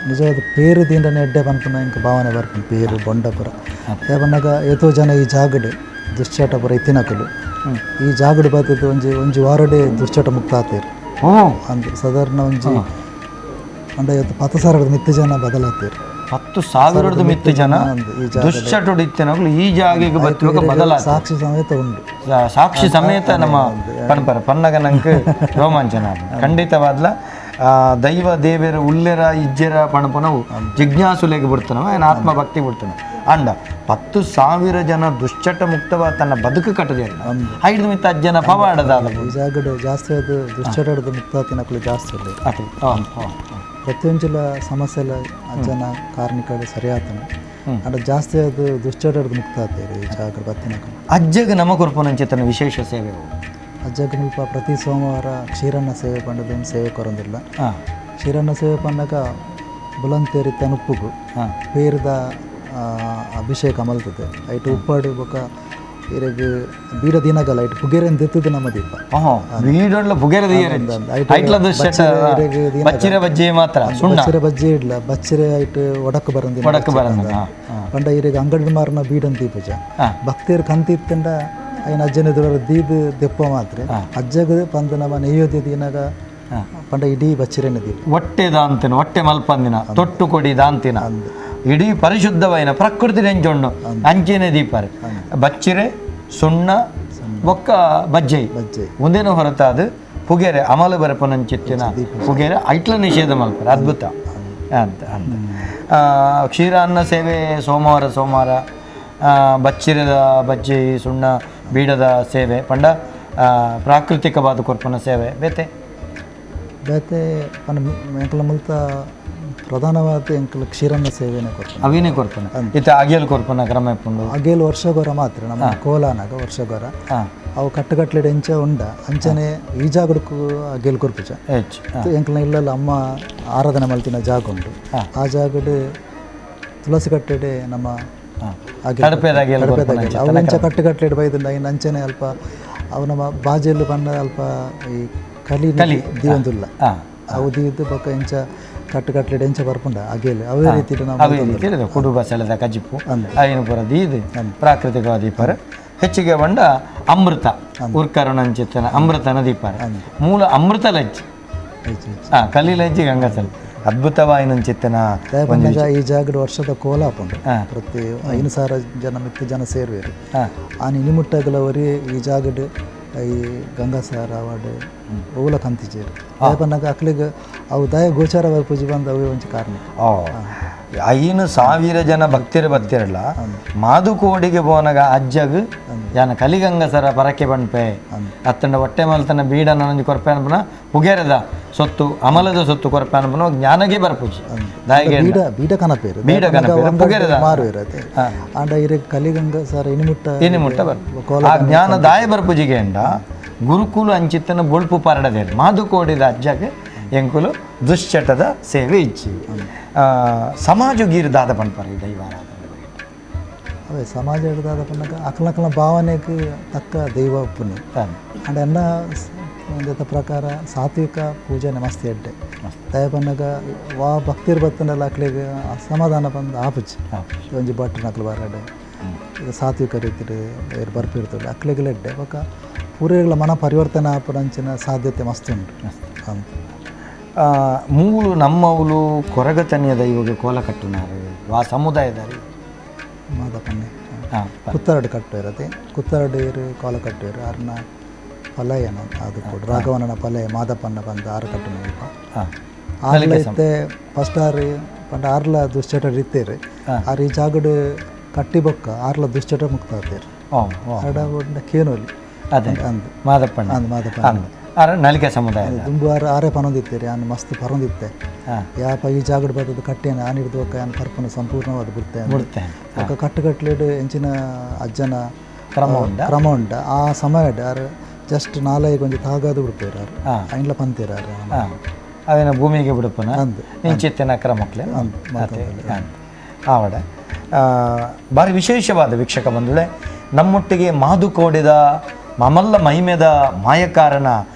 S4: ನಿಜವಾದ ಪೇರು ದಿಂಡನೆ ಎಡ್ಡೆ ಪನ್ಪುನ ಇಂಕ ಭಾವನೆ ಬರ್ಪುಂಡು ಪೇರು ಬೊಂಡಪುರ. ದಾಯ ಪನ್ನಗ ಏತೋ ಜನ ಈ ಜಾಗಡ್ ದುಶ್ಚಟ ಪುರ ಇತ್ತಿನಕುಲು ಈ ಜಾಗಡ್ ಬರ್ತದೆ ಒಂಜಿ ಒಂಜಿ ವಾರಡೆ ದುಶ್ಚಟ ಮುಕ್ತ ಆತೇರು. ಅಂದ್ ಸಾಧಾರಣ ಒಂಜಿ ಪಂಡ ಇವತ್ತು 10,000 ಮಿತ್ತ ಜನ ಬದಲಾತೇರು.
S1: 10,000 ಮಿತ್ತ ಜನ ದುಶ್ಚಟುಡು ಇತ್ತಿನಕುಲು ಈ ಜಾಗೆಗೆ ಬತ್ತುವಾಗ ಬದಲಾತ
S4: ಸಾಕ್ಷಿ ಸಮೇತ ಉಂಡು.
S1: ಸಾಕ್ಷಿ ಸಮೇತ ನಮ್ಮ ಪನ್ಪರ ಪನ್ನಗ ನಂಗೆ ರೋಮಾಂಚನ ಖಂಡಿತವಾದ್ಲ. ದೈವ ದೇವೆರ ಉಲ್ಲೆರ ಇಜ್ಜೆರ ಪಣಪನವು ಜಿಜ್ಞಾಸುಲೆಗೆ ಬಿಡ್ತಾನವ ಏನ ಆತ್ಮಭಕ್ತಿ ಬಿಡ್ತಾನ. ಅಂಡ 10,000 ಜನ ದುಶ್ಚಟ ಮುಕ್ತವ ತನ್ನ ಬದುಕು ಕಟ್ಟದೆ ಐದು ಮಿತ್ತ ಅಜ್ಜನ ಪವಾಡದ
S4: ಈ ಜಾಗಡ್ ಜಾಸ್ತಿ ಅದು ದುಶ್ಚಟದ ಮುಕ್ತ ತಿನ್ನಕಲು ಜಾಸ್ತಿ ಇಲ್ಲ. ಪ್ರತಿಯೊಂಜಿಲ ಸಮಸ್ಯೆ ಎಲ್ಲ ಅಜ್ಜನ ಕಾರ್ಣಿಕಡು ಸರಿಯಾತನ ಅಂಡ ಜಾಸ್ತಿ ಅದು ದುಶ್ಚಟದ ಮುಕ್ತ ಆತೇರು ಈ ಜಾಗಡ್ ಬತ್ತಿನಕಲು.
S1: ಅಜ್ಜಗ ನಮ ಕೊರ್ಪುನಂಚಿತನ ವಿಶೇಷ ಸೇವೆ
S4: ಅಜ್ಜಗ ಮುಲ್ಪ ಪ್ರತಿ ಸೋಮವಾರ ಕ್ಷೀರನ್ನ ಸೇವೆ ಪಂಡದೊಂದು ಸೇವೆ ಕೊರೊಂದಿಲ್ಲ. ಕ್ಷೀರನ್ನ ಸೇವೆ ಪಂಡಗ ಬುಲಂತೇರಿ ತನುಪ್ಪುಗು ಪೇರ್ದ ಅಭಿಷೇಕ ಮಲ್ತದೆ. ಐಟು ಉಪ್ಪಾಡು ಬೊಕ ಇರೆಗ್ ಬೀಡ ದಿನಗಲ ಐಟು ಪುಗೆರೆನ್ ದೆತ್ತದು ನಮ್ಮ ದೀಪ.
S1: ಬೀಡೊಡ್ಲ ಪುಗೆರೆ ಬಚ್ಚಿರೆ ಬಜ್ಜೆ ಮಾತ್ರ
S4: ಬಚ್ಚಿರೆ ಬಜ್ಜೆ ಇಡ್ಲ ಬಚ್ಚಿರೆ ಐಟು ಒಡಕು ಬರಂದಿನ
S1: ಒಡಕು ಬರಂದಿನ
S4: ಪಂಡ ಇರೆಗ್ ಅಂಗಡಿ ಮಾರನ ಬೀಡನ್ ದೀಪಜ ಭಕ್ತಿಯರು ಕಂತಿತ್ತಂಡ ಐನ ಅಜ್ಜನ ಎದುರು ದೀದ್ ದೆಪ್ಪ ಮಾತ್ರ ಅಜ್ಜಗ ಪಂದ ನಮ್ಮ ನೆಯ್ಯೋದಿ ದಿನಗ ಪಂಡ ಇಡೀ ಬಚ್ಚಿರೆನ ದೀಪ
S1: ಹೊಟ್ಟೆ ದಾಂತಿನ ಹೊಟ್ಟೆ ಮಲ್ಪಂದಿನ ತೊಟ್ಟು ಕೊಡಿ ದಾಂತಿನ ಇಡೀ ಪರಿಶುದ್ಧವಾಯಿನ ಪ್ರಕೃತಿ ನೆಂಜೊಣ್ಣು ಅಂಚಿನ ದೀಪರ್ ಬಚ್ಚಿರೆ ಸುಣ್ಣ ಬೊಕ್ಕ ಬಜ್ಜೈ ಒಂದೇನು ಹೊರತಾದ ಪುಗೆರೆ ಅಮಲು ಬರಪನಂಚಿತ್ತಿನ ಪುಗೆರೆ ಐಟ್ಲ ನಿಷೇಧ ಮಲ್ಪರೆ ಅದ್ಭುತ ಅಂತ ಅಂತ. ಕ್ಷೀರಾನ್ನ ಸೇವೆ ಸೋಮವಾರ ಸೋಮವಾರ ಬಚ್ಚಿರದ ಬಜ್ಜಿ ಸುಣ್ಣ ಬೀಡದ ಸೇವೆ ಪಂಡ ಪ್ರಾಕೃತಿಕವಾದ ಕೊರ್ಪನ ಸೇವೆ ಬೇತೆ
S4: ಬೇತೆ ಪಂಡ ಎಂಕಲ ಮುಲ್ತ ಪ್ರಧಾನವಾದ ಎಂಕಲ ಕ್ಷೀರನ್ನ ಸೇವೆನೇ ಕೊರ್ಪುನ
S1: ಅವಿನೇ ಕೊರ್ಪುನ ಇತ್ತ ಅಗೇಲ್ ಕೊರ್ಪುನ ಕ್ರಮ ಇಪ್ಪುಂಡು.
S4: ಅಗೇಲ್ ವರ್ಷಗೊರ ಮಾತ್ರ ನಮ್ಮ ಕೋಲಾನಾಗ ವರ್ಷಗೊರ ಅವು ಕಟ್ಟುಕಟ್ಲೆಡ್ ಎಂಚ ಉಂಡ ಅಂಚನೆ ಈ ಜಾಗಕ್ಕೂ ಅಗೇಲ್ ಕೊರ್ಪುಜ. ಎಂಕಲ್ನ ಇಲ್ಲಲ್ಲ ಅಮ್ಮ ಆರಾಧನೆ ಮಲ್ತಿನ ಜಾಗ ಉಂಟು. ಆ ಜಾಗಡ್ ತುಳಸಿ ಕಟ್ಟೆಡೆ ನಮ್ಮ ಅವು ಎಂಚ ಕಟ್ಟುಕಟ್ಲೆಡ್ ಬೈದುಂಡ ಐನ್ ಅಂಚನೆ ಅಲ್ಪ ಅವು ನಮ್ಮ ಬಾಜೆಲ್ಲು ಬಣ್ಣ ಅಲ್ಪ ಈ ಕಲಿ
S1: ಕಲಿ
S4: ದೀವೊಂದುಲ್ಲ ಅವು ದೀದ್ ಬೊಕ ಎಂಚ ಕಟ್ಟುಕಟ್ಲೆಡ್ ಎಂಚ ಬರ್ಪುಂಡ ಅಗೇಲ್ ಅವೇ ರೀತಿ
S1: ಅವೇ ರೀತಿ ಕುಡು ಬಸಳೆದ ಕಜಿಪು ಐನು ಪೂರ ದೀದ್ ಪ್ರಾಕೃತಿಕವಾದ ದೀಪರ ಹೆಚ್ಚಿಗೆ ಬಂಡ ಅಮೃತ ಉರ್ಕರುಣಂಚಿತ್ತನ ಅಮೃತನ ದೀಪರ ಮೂಲ ಅಮೃತ ಲಜ್ಜಿ ಕಲಿ ಲಜ್ಜಿ ಗಂಗಸಲ್ ಅದ್ಭುತವಾಯಿನಂಚಿತ್ತನ
S4: ಈ ಜಾಗಡ್ ವರ್ಷದ ಕೋಲ ಆಪುಂಡು ಪ್ರತಿ 5,000 ಜನ ಮಿತ್ತ ಜನ ಸೇರುವೆರು. ಆ ನಿಮಿಟ್ಟಗಲವರಿ ಈ ಜಾಗಡ್ ಈ ಗಂಗಾಸಾರ ಅವಾರ್ಡ್ ಓಲ ಕಂತಿಜೇರು ಪನ್ನಗ ಅಕ್ಲಿಗ್ ಅವು ದಯ ಗೋಚಾರ ಪೂಜೆ ಬಂದ ಅವೇ ಒಂಜಿ ಕಾರಣ.
S1: 5,000 ಜನ ಭಕ್ತಿರ ಬತ್ತಿರಲ್ಲ ಮಾದುಕೋಡಿಗೆ ಪೋನಗ ಅಜ್ಜಗ್ ಯಾನ ಕಲಿಗಂಗಸರ ಪರಕೆ ಪನ್ಪೆ ಅತ್ತಂಡ ಹೊಟ್ಟೆ ಮಲ್ತನ ಬೀಡ ನನೊಂಜಿ ಕೊರ್ಪೆ ಅನ್ಪುನ ಪುಗೆರದ ಸೊತ್ತು ಅಮಲದ ಸೊತ್ತು ಕೊರ್ಪೆ ಅನ್ಪುನ ಜ್ಞಾನಗೆ ಬರ್ಪುಜಿ ದಾಯಿಗೆ
S4: ಬೀಡ ಬೀಡ ಕನಪೇರು
S1: ಬೀಡ ಕನಪೇರು, ಪುಗೆರದ.
S4: ಮಾರುವೇರು ಅದೇ ಆಂಡ ಇರೆ ಕಲಿಗಂಗ ಸರ್ ಇನಿಮುಟ್ಟ
S1: ಇನಿಮುಟ್ಟ ಬರ್ಪು ಆ ಜ್ಞಾನ ದಾಯ ಬರ್ಪುಜಿಗೆ ಅಂಡ ಗುರುಕುಲು ಅಂಚಿತ್ತನ ಬೊಳ್ಪು ಪಾರಡದೇರು ಮಾದುಕೋಡಿದ ಅಜ್ಜಗ್ ಎಂಕುಲು ದುಶ್ಚಟದ ಸೇವೆ ಇಚ್ಚಿ ಸಮಾಜ ಗೀರು ದಾದ ಪನ್ಪರ್ ಈ ದೈವಾರಾಧನೆ ಬಗ್ಗೆ.
S4: ಅವೇ ಸಮಾಜ ಹಿಡ್ದಾದ ಪನ್ನಗ ಅಕಲಕಲ ಭಾವನೆಗೆ ತಕ್ಕ ದೈವ ಪುಣ್ಯ
S1: ತಾನೆ.
S4: ಅಂಡ್ ಎನ್ನ ಒಂದೆತ ಪ್ರಕಾರ ಸಾತ್ವಿಕ ಪೂಜೆನೆ ಮಸ್ತ್ ಎಡ್ಡೆ ದಯ ಪನ್ನಗ ವಾ ಭಕ್ತಿರ್ ಬತ್ತಂಡಲ ಅಕ್ಲೆಗ್ ಅಸಮಾಧಾನ ಬಂದು ಆಪುಜಿ ಒಂಜಿ ಭಟ್ರು ನಕಲು ಬರಡೆ ಇದು ಸಾತ್ವಿಕ ರೀತಿಡ್ ಏರ್ ಬರ್ಪಿರ್ತದೆ ಅಕ್ಲೆಗ್ಲ ಎಡ್ಡೆ ಬೊಕ ಪೂರೆಗಳ ಮನ ಪರಿವರ್ತನೆ ಆಪುನಂಚಿನ ಸಾಧ್ಯತೆ ಮಸ್ತ್ ಉಂಟು ಅಂದ್.
S1: ಮೂಲು ನಮ್ಮವುಲು ಕೊರಗತನಿಯ ದೈವಗೆ ಕೋಲ ಕಟ್ಟುನಾರು ವಾ ಸಮುದಾಯದಾರಿ
S4: ಮಾದಪ್ಪನ್ನೆ ಕುತ್ತರಡು ಕಟ್ಟುವಿರತೆ ಕುತ್ತರಡು ಇರು ಕೋಲ ಕಟ್ಟುವಿರು ಅರ್ನ ಫಲಯನ ಅದು ಕೂಡ ರಾಘವನ ಫಲಯ ಮಾದಪ್ಪನ ಬಂದು ಆರು ಕಟ್ಟುನ ಆರ್ಲ ಇತ್ತೆ ಫಸ್ಟ್ ಆರು ಪಂಡ ಆರ್ಲ ದುಶ್ಚಟ ಇತ್ತೇರು ಆರ್ ಈ ಜಾಗಡ್ ಕಟ್ಟಿ ಬೊಕ್ಕ ಆರ್ಲ ದುಶ್ಚಟ ಮುಕ್ತ ಆತೇರು ಅರಡ ಒಡ್ಡ ಕೇನೋಲಿ
S1: ಅದೇ
S4: ಅಂದ್
S1: ಮಾದಪ್ಪಣ್ಣ
S4: ಅಂದ್ ಮಾದಪ್ಪ
S1: ಅಂದ್ ಆರ ನಲಿಕೆ ಸಮುದಾಯ
S4: ದುಂಬು ಆರು ಆರೇ ಪನೊಂದಿತ್ತೇರಿ ಆನ್ ಮಸ್ತ್ ಪರೊಂದಿತ್ತೆ ಯಾಪ ಈ ಜಾಗಡ್ ಬತ್ತದ ಕಟ್ಟೇನ ಆನ್ ಹಿಡ್ದು ಬೊಕ್ಕ ಯಾನ್ ಪರ್ಪನ ಸಂಪೂರ್ಣವಾದ ಬಿಡ್ತೆ
S1: ಬಿಡ್ತೆ.
S4: ಬೊಕ್ಕ ಕಟ್ಟು ಕಟ್ಲೇಡು ಎಂಚಿನ ಅಜ್ಜನ
S1: ಕ್ರಮ ಉಂಡ
S4: ಕ್ರಮ ಉಂಡ ಆ ಸಮಯಡ್ ಆರ್ ಜಸ್ಟ್ ನಾಲೈಗೆ ಒಂಜಿ ತಾಗಾದು ಬಿಡ್ತೇರು ಆರ್ ಐನ್ಲ ಪಂತೇರು ಆರ್
S1: ಅವೇನ ಭೂಮಿಗೆ ಬಿಡುಪನ
S4: ಅಂದ್.
S1: ಇಂಚಿತ್ತಿನ ಕ್ರಮಕ್ಲೆ
S4: ಅಂದ್,
S1: ಆವಡ ಭಾರಿ ವಿಶೇಷವಾದ ವೀಕ್ಷಕ ಬಂಧುಳೆ ನಮ್ಮೊಟ್ಟಿಗೆ ಮಾದುಕೋಡಿದ ಮಮಲ್ಲ ಮಹಿಮೆದ ಮಾಯಕಾರನ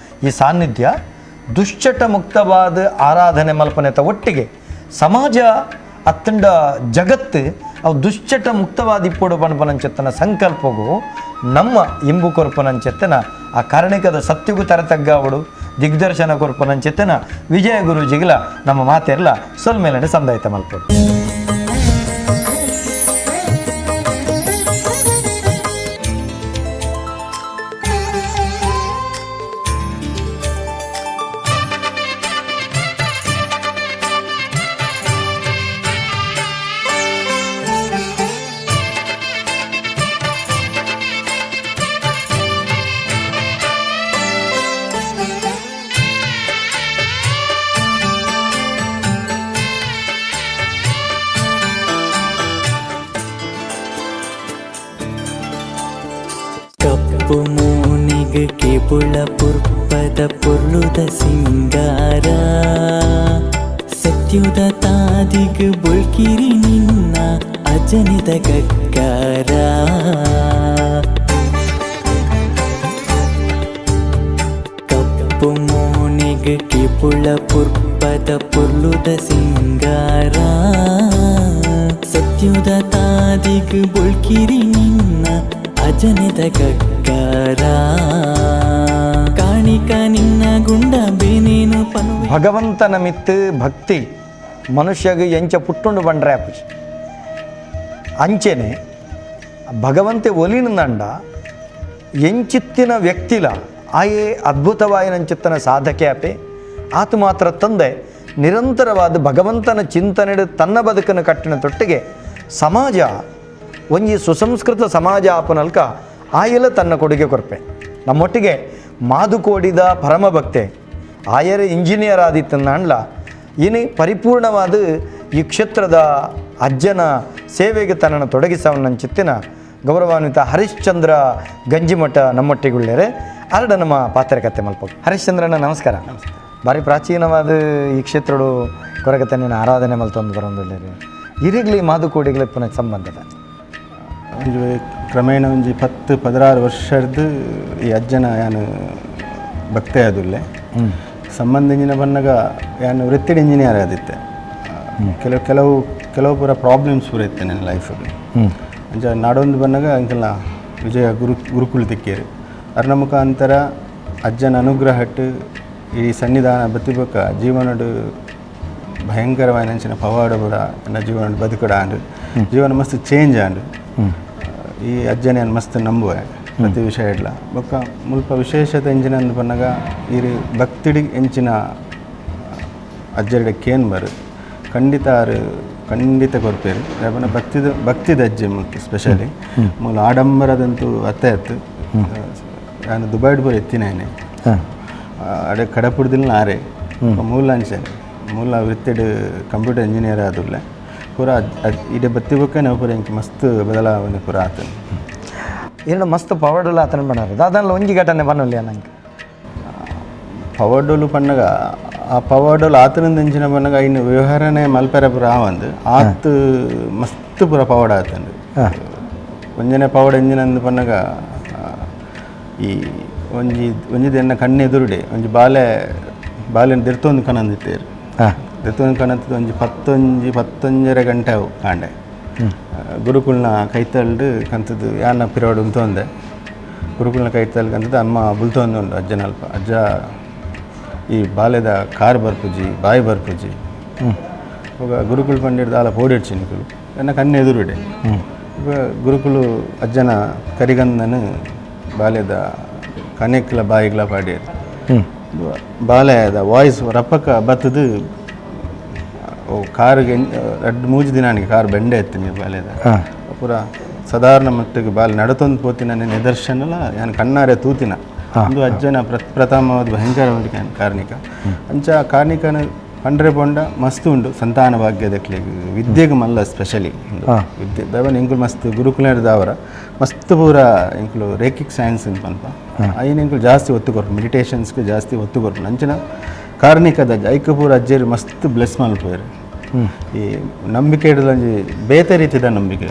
S1: ಈ ಸಾನ್ನಿಧ್ಯ ದುಶ್ಚಟ ಮುಕ್ತವಾದ ಆರಾಧನೆ ಮಲ್ಪನೆತ ಒಟ್ಟಿಗೆ ಸಮಾಜ ಅತ್ತಂಡ ಜಗತ್ತು ಅವು ದುಶ್ಚಟ ಮುಕ್ತವಾದ ಇಪ್ಪೊಡು ಪಣಪನಂಚೆತ್ತನ ಸಂಕಲ್ಪಗೂ ನಮ್ಮ ಇಂಬು ಕೊರ್ಪನಂಚೆತ್ತನ ಆ ಕಾರಣಿಕದ ಸತ್ಯಗೂ ತರತಗ್ಗಾವಡು ದಿಗ್ದರ್ಶನ ಕೊರ್ಪನಂಚೆತ್ತನ ವಿಜಯ ಗುರುಜಿಗಳ ನಮ್ಮ ಮಾತೆಲ್ಲ ಸೊಲ್ಮೇಲನೆ ಸಂದಾಯಿತ ಮಲ್ಪಡು.
S2: ಕಪ್ಪು ಮೋನಿಗೆ ಕೇಪುಳ ಪುರ್ಪದ ಪೊರ್ಲುದ ಸಿಂಗಾರ ಸತ್ಯುದ ತಾದಿಗ್ ಬೊಳ್ಕಿರಿ ನಿನ್ನ ಅಜನಿದ ಗಗ್ಗಾರ ಕಪ್ಪು ಮೋನಿಗೆ ಕೇಪುಳ ಪುರ್ಪದ ಪೊರ್ಲುದ ಸಿಂಗಾರ ಸತ್ಯುದ ತಾದಿಗ್ ಬೊಳ್ಕಿರಿ ನಿನ್ನ ಅಜನಿದ ಗಗ್ಗಾರ ಕಾಣಿಕ ನಿನ್ನ ಗುಂಡ ಬೇನೇನು ಪನುವೆ.
S1: ಭಗವಂತನ ಮಿತ್ತು ಭಕ್ತಿ ಮನುಷ್ಯಗೆ ಎಂಚ ಪುಟ್ಟುಂಡು ಬಂಡ್ರೆ ಆಪುಜಿ ಅಂಚೆನೆ ಭಗವಂತೆ ಒಲಿನಂಡ ಎಂಚಿತ್ತಿನ ವ್ಯಕ್ತಿಲ ಆಯೇ ಅದ್ಭುತವಾಯಿನಂಚಿತ್ತನ ಸಾಧಕೆ ಆಪೆ ಆತು ಮಾತ್ರ ತಂದೆ ನಿರಂತರವಾದ ಭಗವಂತನ ಚಿಂತನೆ ತನ್ನ ಬದುಕನ್ನು ಕಟ್ಟಿನ ತೊಟ್ಟಿಗೆ ಸಮಾಜ ಒಂಜಿ ಸುಸಂಸ್ಕೃತ ಸಮಾಜ ಆಪನಲ್ಕ ಆಯಲ ತನ್ನ ಕೊಡುಗೆ ಕೊರ್ಪೆ. ನಮ್ಮೊಟ್ಟಿಗೆ ಮಾದುಕೋಡಿದ ಪರಮಭಕ್ತೆ ಆಯರ ಇಂಜಿನಿಯರ್ ಆದಿತ್ತಂದ ಇನಿ ಪರಿಪೂರ್ಣವಾದ ಈ ಕ್ಷೇತ್ರದ ಅಜ್ಜನ ಸೇವೆಗೆ ತನ್ನನ್ನು ತೊಡಗಿಸವನ್ನಂಚಿತ್ತಿನ ಗೌರವಾನ್ವಿತ ಹರಿಶ್ಚಂದ್ರ ಗಂಜಿಮಠ ನಮ್ಮೊಟ್ಟಿಗುಳ್ಳೇರೆ ಅರಡ ನಮ್ಮ ಪಾತ್ರಕತೆ ಮಲ್ಪ. ಹರಿಶ್ಚಂದ್ರನ ನಮಸ್ಕಾರ. ಭಾರಿ ಪ್ರಾಚೀನವಾದ ಈ ಕ್ಷೇತ್ರಡು ಕೊರಗತನಿನ ಆರಾಧನೆ ಮಲ್ತೊಂದು ಬರೊಂದುಳ್ಳೇರು ಇರಿಗ್ಲಿ ಮಾದುಕೋಡಿಗಳ ಪುನಃ ಸಂಬಂಧದ
S5: ಒಂಜಿ ಕ್ರಮೇಣ ಒಂಜಿ 10-16 ವರ್ಷದ ಈ ಅಜ್ಜನ ಯಾನು ಭಕ್ತೆ ಆದುಲ್ಲೆ ಸಂಬಂಧ ಇಂಜಿನ ಬನ್ನಗ ಯಾನು ವೃತ್ತಿಡ್ ಇಂಜಿನಿಯರ್ ಆದಿತ್ತೆ. ಕೆಲವು ಕೆಲವು ಕೆಲವು ಪೂರ ಪ್ರಾಬ್ಲಮ್ಸ್ ಪೂರ ಇತ್ತೆ ನನ್ನ ಲೈಫಲ್ಲಿ. ಅಂಚ ನಾಡೊಂದು ಬನ್ನಗ ಅಂಕೆಲ್ಲ ವಿಜಯ ಗುರುಕುಲ ತಿಕ್ಕೇರು ಅರ್ನ ಮುಖಾಂತರ ಅಜ್ಜನ ಅನುಗ್ರಹಟ್ಟು ಈ ಸನ್ನಿಧಾನ ಬತ್ತಿಬೊಕ್ಕ ಜೀವನಡು ಭಯಂಕರವಾದ ಅಂಚಿನ ಪವಾಡ ಬುಡ ನನ್ನ ಜೀವನ ಬದುಕಡ ಆಂಡ್ ಜೀವನ ಮಸ್ತ್ ಚೇಂಜ್ ಆಂಡ್. ಈ ಅಜ್ಜನ ಮಸ್ತ್ ನಂಬುವೆ ಪ್ರತಿ ವಿಷಯ ಇಡ್ಲ ಬೊಕ್ಕ ಮುಲ್ಪ ವಿಶೇಷತೆ ಎಂಚಿನ ಅಂದ್ ಪನ್ನಗ ಈ ಭಕ್ತಿಡಿ ಎಂಚಿನ ಅಜ್ಜರಡೆ ಕೇನ್ ಬರು ಖಂಡಿತ ಆರು ಖಂಡಿತ ಕೊರ್ಪೇರು. ಯಾಪನ ಭಕ್ತಿದ ಭಕ್ತಿದ ಅಜ್ಜೆ ಮತ್ತು ಸ್ಪೆಷಲಿ ಮೂಲ ಆಡಂಬರದಂತೂ ಅತ್ತೆ ಆಯ್ತು. ನಾನು ದುಬೈಡ್ ಬರೋ ಎತ್ತಿನೇನೆ ಅಡೆ ಕಡಪುಡ್ದಿಲ್ಲ ಆರೆ ಮೂಲ ಅಂಚನೆ ಮೂಲ ವೃತ್ತಿಡ್ ಕಂಪ್ಯೂಟರ್ ಇಂಜಿನಿಯರ್ ಆದುಲ್ಲ ಪೂರ ಇಡೆ ಬತ್ತಿ ಬೊಕ್ಕನೆ ಪೂರ ಇಂಕ್ ಮಸ್ತ್ ಬದಲಾವಣೆ ಪೂರ ಆತನ.
S1: ಏನು ಮಸ್ತ್ ಪವರ್ಡಲ್ಲ ಆತನ பண்ணಾರ ದಾದಲ್ಲ ಒಂಜಿ ಘಟನೆ ಬನ್ನೊಲ್ಲಿ ನಂಗೆ.
S5: ಪವರ್ಡೋಲು ಪಣ್ಣಗ ಆ ಪವರ್ಡೋಲು ಆತನಿಂದ ಎಂಚಿನ ಪಣ್ಣಗ ಇನ್ನು ವ್ಯವಹಾರನೇ ಮಲ್ಪೆರ ಪೂರ ಆವಂದು ಆತ್ ಮಸ್ತ್ ಪೂರ ಪವರ್ಡ್ ಆತಂದು. ಒಂಜನೆ ಪವಡ್ ಎಂಜಿನ ಅಂದು ಪಣ್ಣಗ ಈ ಒಂಜಿ ಒಂಜಿ ಎನ್ನ ಕಣ್ಣೆದುರುಡೆ ಒಂಜಿ ಬಾಲೆ ಬಾಲೆನ ದೆರ್ತೊಂದು ಕನಂದಿತ್ತೇರು. ದೆರ್ತೊಂದು ಕನಂತದ ಒಂಜಿ ಪತ್ತೊಂಜಿ ಪತ್ತೊಂಜರೆ ಗಂಟೆ ಅವು ಕಾಂಡೆ ಗುರುಕುಲ್ನ ಕೈತಲ್ಡು ಕಂತದ್ದು ಯಾನ ಪಿರೋಡು ಉಂತೊಂದೆ ಗುರುಕುಲ್ನ ಕೈತಲ್ ಕಂತದ್ದು ಅಮ್ಮ ಬುಲ್ತೊಂದು ಉಂಡು ಅಜ್ಜನ ಅಲ್ಪ ಅಜ್ಜ ಈ ಬಾಲೆದ ಕಾರ್ ಬರ್ಪುಜಿ ಬಾಯಿ ಬರ್ಪುಜಿ ఒక ಗುರುಕುಲ್ ಪಂಡಿತ ದಾಲ ಪೋಡಿಡ್ಚಿ ನಿಕುಲು ಎನ್ನ ಕಣ್ಣೆದುರುಡೆ ಗುರುಕುಲು ಅಜ್ಜನ ಕರಿಗಂದನು ಬಾಲ್ಯದ ಕನೆಕ್ಲ ಬಾಯಿಗ್ಲ ಪಾಡಿಯರು. ಬಾಲ್ಯದ ವಾಯ್ಸ್ ರಪ್ಪಕ ಬತ್ತದು ಓ ಕಾರಿಗೆ ರಡ್ಡು ಮೂಜಿ ದಿನಾನಿಗೆ ಕಾರ್ ಬೆಂಡೆ ಎತ್ತೀನಿ ಬಾಲ್ಯದ ಪೂರ ಸಾಧಾರಣ ಮಟ್ಟಿಗೆ ಬಾಲ್ ನಡತೊಂದು ಪೋತಿನ ನಿದರ್ಶನಲ ಯಾನ್ ಕಣ್ಣಾರೆ ತೂತಿನ ಒಂದು ಅಜ್ಜನ ಪ್ರಥಮವಾದ ಭಯಂಕರವಾದ ಕಾರ್ಣಿಕ ಅಂಚ ಕಾರ್ಣಿಕನ ಪಂಡ್ರೆ ಪೊಂಡ ಮಸ್ತ್ ಉಂಡು ಸಂತಾನ ಭಾಗ್ಯದಕ್ಲೆಗ್ ವಿದ್ಯೆಗ್ ಮಲ್ಲ ಸ್ಪೆಷಲಿ ವಿದ್ಯೆ ದವನ್ ಎಂಕುಲು ಮಸ್ತ್ ಗುರುಕುಲದಾವರ ಮಸ್ತ್ ಪೂರ ಎಂಕುಲು ರೇಖಿಕ್ ಸೈನ್ಸ್ ಪನ್ಪ ಐನ್ ಎಂಕುಲು ಜಾಸ್ತಿ ಒತ್ತು ಕೊರ್ಪು ಮೆಡಿಟೇಷನ್ಸ್ಗೆ ಜಾಸ್ತಿ ಒತ್ತು ಕೊರ್ಪು ಅಂಚಿನ ಕಾರ್ಣಿಕದ ಐಕ್ ಪೂರ ಅಜ್ಜೇರು ಮಸ್ತ್ ಬ್ಲೆಸ್ ಮಲ್ಪುವೆರ್. ಈ ನಂಬಿಕೆ ಒಂಜಿ ಬೇತೆ ರೀತಿದ ನಂಬಿಕೆ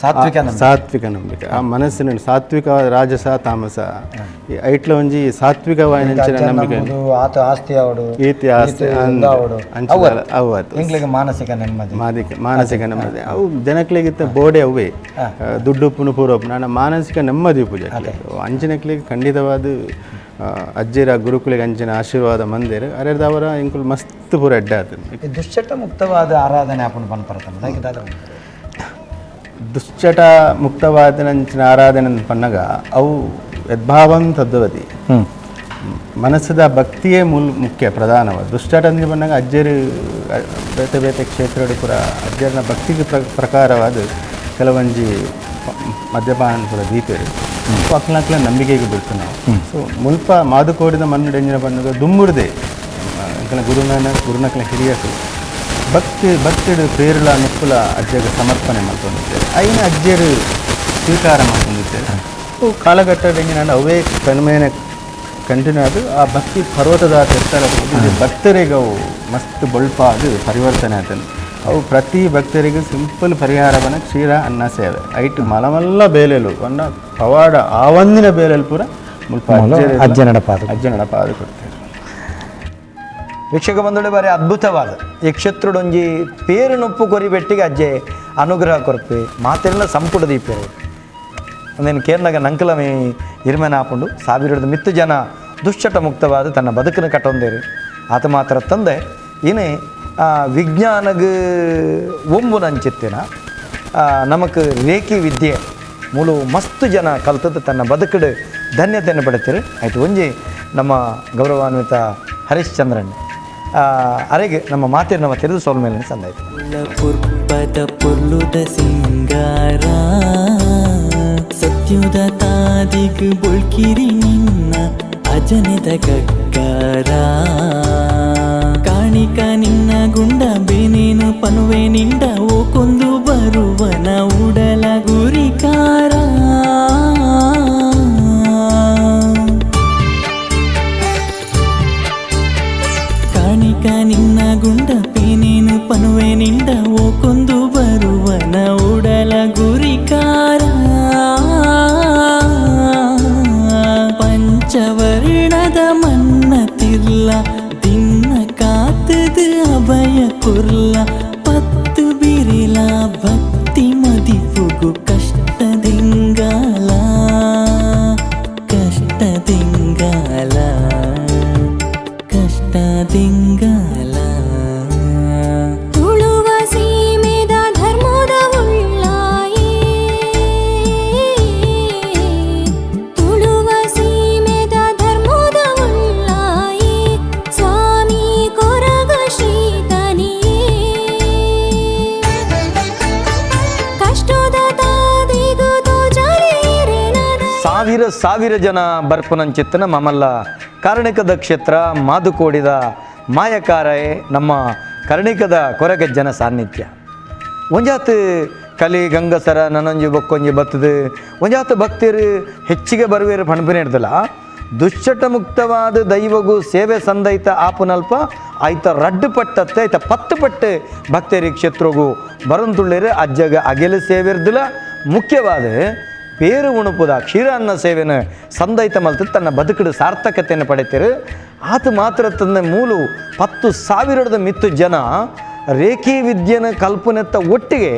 S1: ಸಾತ್ವಿಕ
S5: ಸಾತ್ವಿಕ ನಂಬಿಕೆ ಆ ಮನಸ್ಸಿನ ಸಾತ್ವಿಕ ರಾಜಸ ತಾಮಸ ಈ ಐಟ್ಲ ಒಂಜಿ ಸಾತ್ವಿಕವಾದ ನಂಬಿಕೆ
S1: ಆತ ಆಸ್ತಿ ಅವಡು
S5: ಈತಿ ಆಸ್ತಿ ಅವು
S1: ಎಂಕ್ಲೆಗ್ ಮಾನಸಿಕ ನೆಮ್ಮದಿ
S5: ಮಾನಸಿಕ ನೆಮ್ಮದಿ ಅವು ಜನಕ್ಲೆಗಿತ್ತ ಬೋಡೆ ಅವೇ ದುಡ್ಡು ಉಪ್ಪುನು ಪೂರ ಉಪ್ಪು ನನ್ನ ಮಾನಸಿಕ ನೆಮ್ಮದಿ ಪೂಜೆ ಅಂಚಿನಕ್ಲೆಗ್ ಖಂಡಿತವಾದ ಅಜ್ಜಿರ ಗುರುಕುಲಿಗೆ ಅಂಚಿನ ಆಶೀರ್ವಾದ ಮಂದಿರ ಅರೆದವರ ಎಂಕುಲು ಮಸ್ತ್ ಪೂರ ಎಡ್ಡೆ ಆತದೆ.
S1: ದುಶ್ಚಟ ಮುಕ್ತವಾದ ಆರಾಧನೆ ಆಪುಂಡು ಪನ್ಪರತನ
S5: ದುಶ್ಚಟ ಮುಕ್ತವಾದನಂಚಿನ ಆರಾಧನೆ ಪನ್ನಗ ಅವು ಯದ್ಭಾವಂ ತದ್ವತಿ ಮನಸ್ಸದ ಭಕ್ತಿಯೇ ಮೂಲ ಮುಖ್ಯ ಪ್ರಧಾನವಾದ. ದುಶ್ಚಟ ಅಂದ್ರೆ ಪನ್ನಗ ಅಜ್ಜರು ಬೇತೆ ಬೇತೆ ಕ್ಷೇತ್ರಡು ಪೂರ ಅಜ್ಜರನ ಭಕ್ತಿಗೆ ಪ್ರಕಾರವಾದ ಕೆಲವೊಂಜಿ ಮದ್ಯಪಾನ ಪೂರ ದೀಪೇರು ಅಕ್ಲಕ್ಲ ನಂಬಿಕೆಗೆ ಬಿಡ್ತು ನಾವು. ಸೊ ಮುಲ್ಪ ಮಾದುಕೋಡಿದ ಮಣ್ಣು ಡೆಂಜಿನ ಪನ್ನಗ ದುಮ್ಮುಡ್ದೆ ಗುರುನ ಗುರುನಕ್ಲ ಹಿರಿಯಕು ಭಕ್ತಿ ಭಕ್ತಿಡು ಪೇರುಲ ನುಪ್ಪುಲ ಅಜ್ಜಗೆ ಸಮರ್ಪಣೆ ಮಾಡ್ಕೊಂಡಿದ್ದೇವೆ ಐನ ಅಜ್ಜರು ಸ್ವೀಕಾರ ಮಾಡ್ಕೊಂಡಿದ್ದೇವೆ. ಅವು ಕಾಲಘಟ್ಟದ ನಾನು ಅವೇ ಕ್ರಮೇಣ ಕಂಟಿನ್ಯೂ ಅದು ಆ ಭಕ್ತಿ ಪರ್ವತದ ಎತ್ತರ ಭಕ್ತರಿಗೆ ಅವು ಮಸ್ತ್ ಬೊಲ್ಪ ಅದು ಪರಿವರ್ತನೆ ಆತನು. ಅವು ಪ್ರತಿ ಭಕ್ತರಿಗೂ ಸಿಂಪಲ್ ಪರಿಹಾರವನ್ನ ಕ್ಷೀರ ಅನ್ನ ಸೇವೆ ಐಟು ಮಲಮಲ್ಲ ಬೇಲೆಲು ಒನ್ನ ಪವಾಡ ಆವಂದಿನ ಬೇಲೆಲು ಪೂರ ಮುಲ್ಪ
S1: ಅಜ್ಜ ನಡಪಾದ
S5: ಅಜ್ಜ ನಡಪಾದ ಕೊಡ್ತಾರೆ.
S1: ವೀಕ್ಷಕ ಬಂಧುಗಳೇ ಬಾರಿ ಅದ್ಭುತವಾದ ಈ ಕ್ಷೇತ್ರಡೊಂಜಿ ಪೇರು ನೊಪ್ಪು ಕೊರಿಬೆಟ್ಟಿಗೆ ಅಜ್ಜೆ ಅನುಗ್ರಹ ಕೊರ್ಪೆ ಮಾತೆಲ್ಲ ಸಂಪುಟ ದೀಪೇರು ಅಂದೇನು ಕೇರ್ನಾಗ ನಂಕಲಮಿ ಇರ್ಮೆನ ಹಾಕೊಂಡು ಸಾವಿರದ ಮಿತ್ತು ಜನ ದುಶ್ಚಟ ಮುಕ್ತವಾದ ತನ್ನ ಬದುಕನ್ನು ಕಟ್ಟೊಂದೇರು. ಆತ ಮಾತ್ರ ತಂದೆ ಏನೇ ವಿಜ್ಞಾನಗ ಒಂಬು ನಂಚಿತ್ತಿನ ನಮಕ್ ರೇಖಿ ವಿದ್ಯೆ ಮೂಲು ಮಸ್ತು ಜನ ಕಲ್ತದ್ದು ತನ್ನ ಬದುಕಡು ಧನ್ಯತೆಯನ್ನು ಪಡೆತೀರಿ. ಆಯಿತು ಒಂಜಿ ನಮ್ಮ ಗೌರವಾನ್ವಿತ ಹರಿಶ್ಚಂದ್ರನ್ ಅರೆಗೆ ನಮ್ಮ ಮಾತಿನ ನಮ್ಮ ತಿಳಿದು ಸೋಲ್ ಮೇಲೆ ಸಂದಾಯಿತು.
S2: ಪುರ್ಪದ ಪೊರ್ಲುದ ಸಿಂಗಾರ ಸತ್ಯುದ ತಾದಿಗ್ ಬೊಳ್ಕಿರಿ ನಿನ್ನ ಅಜನೆದ ಗಗ್ಗಾರ ಕಾಣಿಕ ನಿನ್ನ ಗುಂಡ ಬೇನೇನು ಪನುವೆ ನಿಂಡ ಓ ಕೊಂದು ಬರುವನ ಉಡಲ ಗುರಿಕಾರ ಕಾಣಿಕ ನಿನ್ನ ಗುಂಡ ಪೇನೇನು ಪನುವೆ ನಿಂಡ ಓ ಕೊಂದು ಬರುವನ ಉಡಲ ಗುರಿಕಾರ ಪಂಚವರ್ಣದ ಮನ್ನ ತಿರ್ಲ ದಿನ್ನ ಕಾತದು ಅಭಯ ಕುರ್ಲ ಪತ್ತು ಬಿರಿಲ ಭಕ್ತಿ ಮದಿಪುಗು ಕಷ್ಟದಿಂಜಿನ
S1: ಸಾವಿರ ಸಾವಿರ ಜನ ಬರ್ಪುನಂಚಿತ್ತನ ಮಮಲ್ಲ ಕಾರಣಿಕದ ಕ್ಷೇತ್ರ ಮಾದುಕೋಡಿದ ಮಾಯಕಾರೇ ನಮ್ಮ ಕರ್ಣಿಕದ ಕೊರಗಜ್ಜನ ಸಾನ್ನಿಧ್ಯ. ಒಂಜಾತ್ ಕಲಿ ಗಂಗಸರ ನನೊಂಜಿ ಬೊಕ್ಕೊಂಜಿ ಬತ್ತದು ಒಂಜಾತ್ ಭಕ್ತಿರು ಹೆಚ್ಚಿಗೆ ಬರುವೇರು ಪಣಪಿನ ಹಿಡ್ದಲ್ಲ. ದುಶ್ಚಟ ಮುಕ್ತವಾದ ದೈವಗೂ ಸೇವೆ ಸಂದೈತ ಆಪುನಲ್ಪ ಆಯ್ತ ರಡ್ಡು ಪಟ್ಟತ್ತೆ ಆಯ್ತ ಪತ್ತು ಪಟ್ಟು ಭಕ್ತರಿ ಕ್ಷೇತ್ರಗೂ ಬರಂತುಳ್ಳೇರು ಅಜ್ಜಗ ಅಗೆಲು ಸೇವೆರ್ದಿಲ್ಲ. ಮುಖ್ಯವಾದ ಪೇರು ಉಣುಪುದ ಕ್ಷೀರಾನ್ನ ಸೇವೆನ ಸಂದೈತ ಮಲ್ತು ತನ್ನ ಬದುಕಡು ಸಾರ್ಥಕತೆಯನ್ನು ಪಡೆತೀರು. ಆತ ಮಾತ್ರ ತನ್ನ ಮೂಲು 10,000 ಮಿತ್ತು ಜನ ರೇಖಿ ವಿದ್ಯೆನ ಕಲ್ಪನೆತ್ತ ಒಟ್ಟಿಗೆ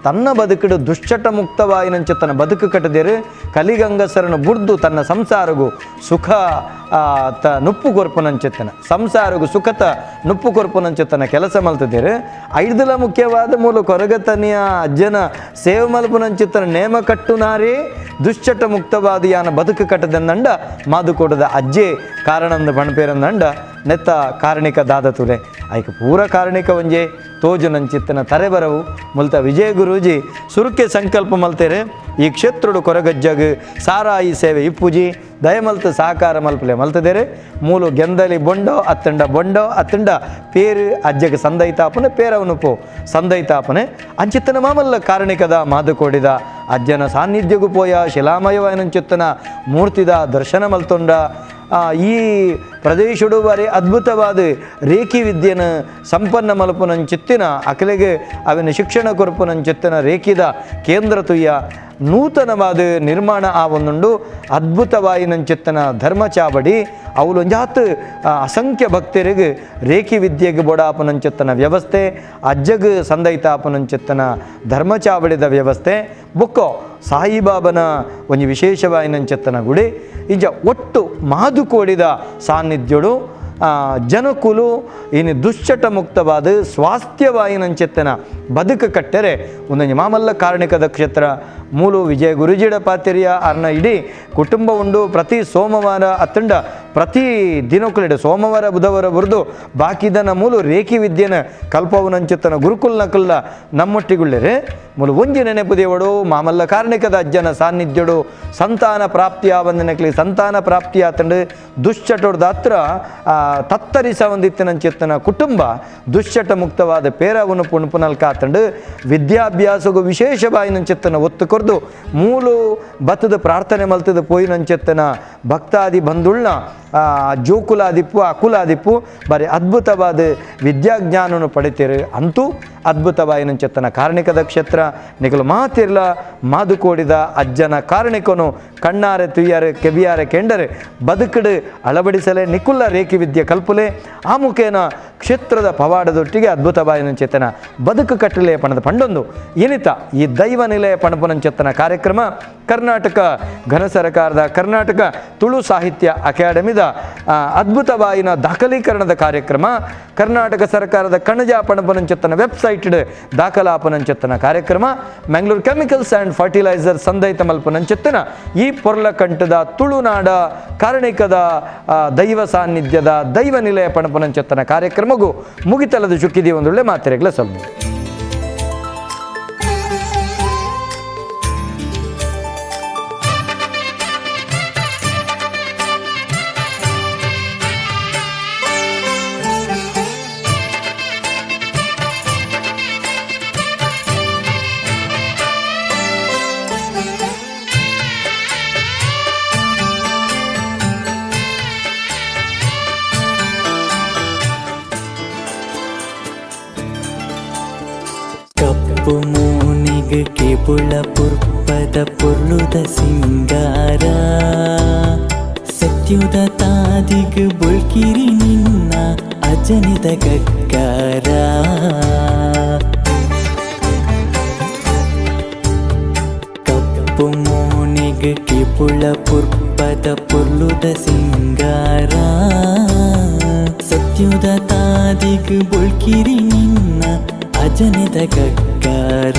S1: ತನ್ನ ಬದುಕಿಡು ದುಶ್ಚಟ ಮುಕ್ತವಾಯಿನಂಚ ತನ್ನ ಬದುಕು ಕಟ್ಟದೇರು ಕಲಿಗಂಗಸರನ್ನು ಬುಡ್ದು ತನ್ನ ಸಂಸಾರಗು ಸುಖ ತ ನುಪ್ಪು ಕೊರ್ಪುನಂಚೆತ್ತನ ಸಂಸಾರಗು ಸುಖತ ನುಪ್ಪು ಕೊರ್ಪುನಂಚೆತ್ತನ ಕೆಲಸ ಮಲ್ತದೇರು. ಐದಲ ಮುಖ್ಯವಾದ ಮೂಲ ಕೊರಗತನಿಯ ಅಜ್ಜನ ಸೇವೆ ಮಲ್ಪುನಂಚಿತ್ತನ ನೇಮ ಕಟ್ಟುನಾರೇ ದುಶ್ಚಟ ಮುಕ್ತವಾದ ಯಾನ ಬದುಕು ಕಟ್ಟದಂದಂಡ ಮಾದುಕೋಟದ ಅಜ್ಜೆ ಕಾರಣಂದ ಬಣಪೇರಂದಂಡ ನೆತ್ತ ಕಾರಣಿಕ ದಾದ ತುಲೆ ಐಕ ಪೂರ ಕಾರಣಿಕ ಒಂಜೆ ತೋಜು ನಂಚಿತ್ತನ ತರೆಬರವು ಮುಲ್ತ ವಿಜಯ ಗುರೂಜಿ ಸುರುಕೆ ಸಂಕಲ್ಪ ಮಲ್ತೇರೆ ಈ ಕ್ಷೇತ್ರಡು ಕೊರಗಜ್ಜಗ್ ಸಾರಾಯಿ ಸೇವೆ ಇಪ್ಪುಜಿ ದಯಮಲ್ತ ಸಹಕಾರ ಮಲ್ಪಲೆ ಮಲ್ತದೇರೆ ಮೂಲು ಗೆಂದಲಿ ಬೊಂಡೋ ಅತ್ತಂಡ ಬೊಂಡೋ ಅತ್ತಂಡ ಪೇರು ಅಜ್ಜಗ ಸಂದೈತಾಪನೆ ಪೇರವನು ಪೋ ಸಂದೈತಾಪನೆ ಅಂಚಿತ್ತನ ಮಾಮಲ್ಲ ಕಾರಣಿಕದ ಮಾದುಕೋಡಿದ ಅಜ್ಜನ ಸಾನ್ನಿಧ್ಯಗೂ ಪೋಯ ಶಿಲಾಮಯವಾಯನಂಚಿತ್ತನ ಮೂರ್ತಿದ ದರ್ಶನ ಮಲ್ತೊಂಡ ಈ ಪ್ರದೇಶಡು ಬಾರಿ ಅದ್ಭುತವಾದ ರೇಖಿ ವಿದ್ಯೆನ ಸಂಪನ್ನ ಮಲ್ಪುನಂಚಿತ್ತಿನ ಅಕಲೆಗೆ ಅವನ ಶಿಕ್ಷಣ ಕೊರಪುನಂಚಿತ್ತಿನ ರೇಖಿದ ಕೇಂದ್ರ ತುಯ್ಯ ನೂತನವಾದ ನಿರ್ಮಾಣ ಆ ಒಂದುಂಡು ಅದ್ಭುತವಾಯಿನಂಚಿತ್ತನ ಧರ್ಮ ಚಾವಡಿ ಅವಲೊಂಜಾತ್ ಅಸಂಖ್ಯ ಭಕ್ತರಿಗೆ ರೇಖಿ ವಿದ್ಯೆಗೆ ಬೊಡಾಪನಂಚಿತ್ತನ ವ್ಯವಸ್ಥೆ ಅಜ್ಜಗ್ ಸಂದೈತಾಪನಂಚಿತ್ತನ ಧರ್ಮ ಚಾವಡಿದ ವ್ಯವಸ್ಥೆ ಬೊಕ್ಕೋ ಸಾಯಿಬಾಬನ ಒಂಜಿ ವಿಶೇಷವಾಯಿನಂಚಿತ್ತನ ಗುಡಿ ಇಂಚ ಒಟ್ಟು ಮಾದುಕೋಡಿದ ಸಾನ್ನಿಧ್ಯಡು ಜನಕುಲು ಇನ್ನು ದುಶ್ಚಟ ಮುಕ್ತವಾದ ಸ್ವಾಸ್ಥ್ಯವಾಯಿನಂಚೆತ್ತನ ಬದುಕು ಕಟ್ಟರೆ ಒಂದೊಂದು ಮಾಮಲ್ಲ ಕಾರಣಿಕದ ಕ್ಷೇತ್ರ ಮೂಲು ವಿಜಯ ಗುರುಜಿಡ ಪಾತಿರಿಯ ಅರ್ನ ಇಡೀ ಕುಟುಂಬ ಉಂಡು. ಪ್ರತಿ ಸೋಮವಾರ ಅತ್ತಂಡ ಪ್ರತಿ ದಿನಕ್ಕುಲಿಡ ಸೋಮವಾರ ಬುಧವಾರ ಬುರ್ದು ಬಾಕಿದನ ಮೂಲು ರೇಖಿ ವಿದ್ಯೆನ ಕಲ್ಪವನಂಚಿತ್ತನ ಗುರುಕುಲ್ನ ಕುಲ್ಲ ನಮ್ಮೊಟ್ಟಿಗುಳ್ಳೇರೆ ಮೂಲು ಒಂಜಿ ನೆನಪು ದೇವಡು ಮಾಮಲ್ಲ ಕಾರಣಿಕದ ಅಜ್ಜನ ಸಾನ್ನಿಧ್ಯಡು ಸಂತಾನ ಪ್ರಾಪ್ತಿಯಾವಂದನಕ್ಲಿ ಸಂತಾನ ಪ್ರಾಪ್ತಿಯಾತಂಡು ದುಶ್ಚಟೋಡ್ದಾತ್ರ ತತ್ತರಿಸ ಒಂದಿತ್ತನಂಚಿತ್ತನ ಕುಟುಂಬ ದುಶ್ಚಟ ಮುಕ್ತವಾದ ಪೇರವನು ಪುಣಪುನಲ್ಕಾತಂಡು ವಿದ್ಯಾಭ್ಯಾಸಗೂ ವಿಶೇಷ ಬಾಯಿನಂಚಿತ್ತನ ಒತ್ತು ಕೊರ್ದು ಮೂಲು ಬತ್ತದ ಪ್ರಾರ್ಥನೆ ಮಲ್ತದ ಪೋಯಿನಂಚಿತ್ತನ ಭಕ್ತಾದಿ ಬಂಧುಳ್ನ ಜೋಕುಲಾದಿಪ್ಪು ಅಕುಲಾದಿಪ್ಪು ಬಾರಿ ಅದ್ಭುತವಾದ ವಿದ್ಯಾಜ್ಞಾನವನ್ನು ಪಡಿತೀರಿ. ಅಂತೂ ಅದ್ಭುತವಾಯಿನಂಚಿತ್ತನ ಕಾರಣಿಕದ ಕ್ಷೇತ್ರ ನಿಕಲು ಮಾತಿರ್ಲ ಮಾದುಕೋಡಿದ ಅಜ್ಜನ ಕಾರಣಿಕನು ಕಣ್ಣಾರೆ ತುಯ್ಯಾರೆ ಕೆಬಿಯಾರೆ ಕೆಂಡರೆ ಬದುಕಡು ಅಳವಡಿಸಲೆ ನಿಕುಲ್ಲ ರೇಖಿ ವಿದ್ಯೆ ಕಲ್ಪುಲೆ ಆ ಮುಖೇನ ಕ್ಷೇತ್ರದ ಪವಾಡದೊಟ್ಟಿಗೆ ಅದ್ಭುತವಾಯಿನಂಚೇತನ ಬದುಕು ಕಟ್ಟಲೆ ಪಣದ ಪಂಡೊಂದು ಏನಿತ ಈ ದೈವ ನಿಲಯ ಪಣಪುನಂಚೇತನ ಕಾರ್ಯಕ್ರಮ ಕರ್ನಾಟಕ ಘನ ಸರ್ಕಾರದ ಕರ್ನಾಟಕ ತುಳು ಸಾಹಿತ್ಯ ಅಕಾಡೆಮಿದ ಅದ್ಭುತವಾಯಿನ ದಾಖಲೀಕರಣದ ಕಾರ್ಯಕ್ರಮ ಕರ್ನಾಟಕ ಸರ್ಕಾರದ ಕಣಜ ಪಣಪುನಂಚೇತನ ವೆಬ್ಸೈಟ್ ದಾಖಲಾಪನಂಚೆತ್ತನ ಕಾರ್ಯಕ್ರಮ ಮಂಗಳೂರು chemicals and fertiliser ಸಂದೈತ ಮಲ್ಪನಂಚೆತ್ತನ ಈ ಪೊರ್ಲಕಂಠದ ತುಳುನಾಡ ಕಾರಣಿಕದ ದೈವ ಸಾನ್ನಿಧ್ಯದ ದೈವ ನಿಲಯ ಪಣಪನಂಚೆತ್ತನ ಕಾರ್ಯಕ್ರಮಗೂ ಮುಗಿತಲದ ಚುಕ್ಕಿದಿ ಒಂದೊಳ್ಳೆ ಮಾತಿರೆಗ್ಲ ಸೊಲ್ಲು.
S2: ಕಪ್ಪು ಮೋನಿಗೆ ಕೇಪುಳ ಪುರ್ಪದ ಪೊರ್ಲುದ ಸಿಂಗಾರ ಸತ್ಯುದ ತಾದಿಗ್ ಬೊಳ್ಕಿರಿ ನಿನ್ನ ಅಜನಿದ ಗಗ್ಗಾರ ಕಪ್ಪು ಮೋನಿಗೆ ಕೇಪುಳ ಪುರ್ಪದ ಪೊರ್ಲುದ ಸಿಂಗಾರ ಸತ್ಯುದ ತಾದಿಗ್ ಬೊಳ್ಕಿರಿ ನಿನ್ನ ಅಜನಿದ ಗಗ್ಗಾರ.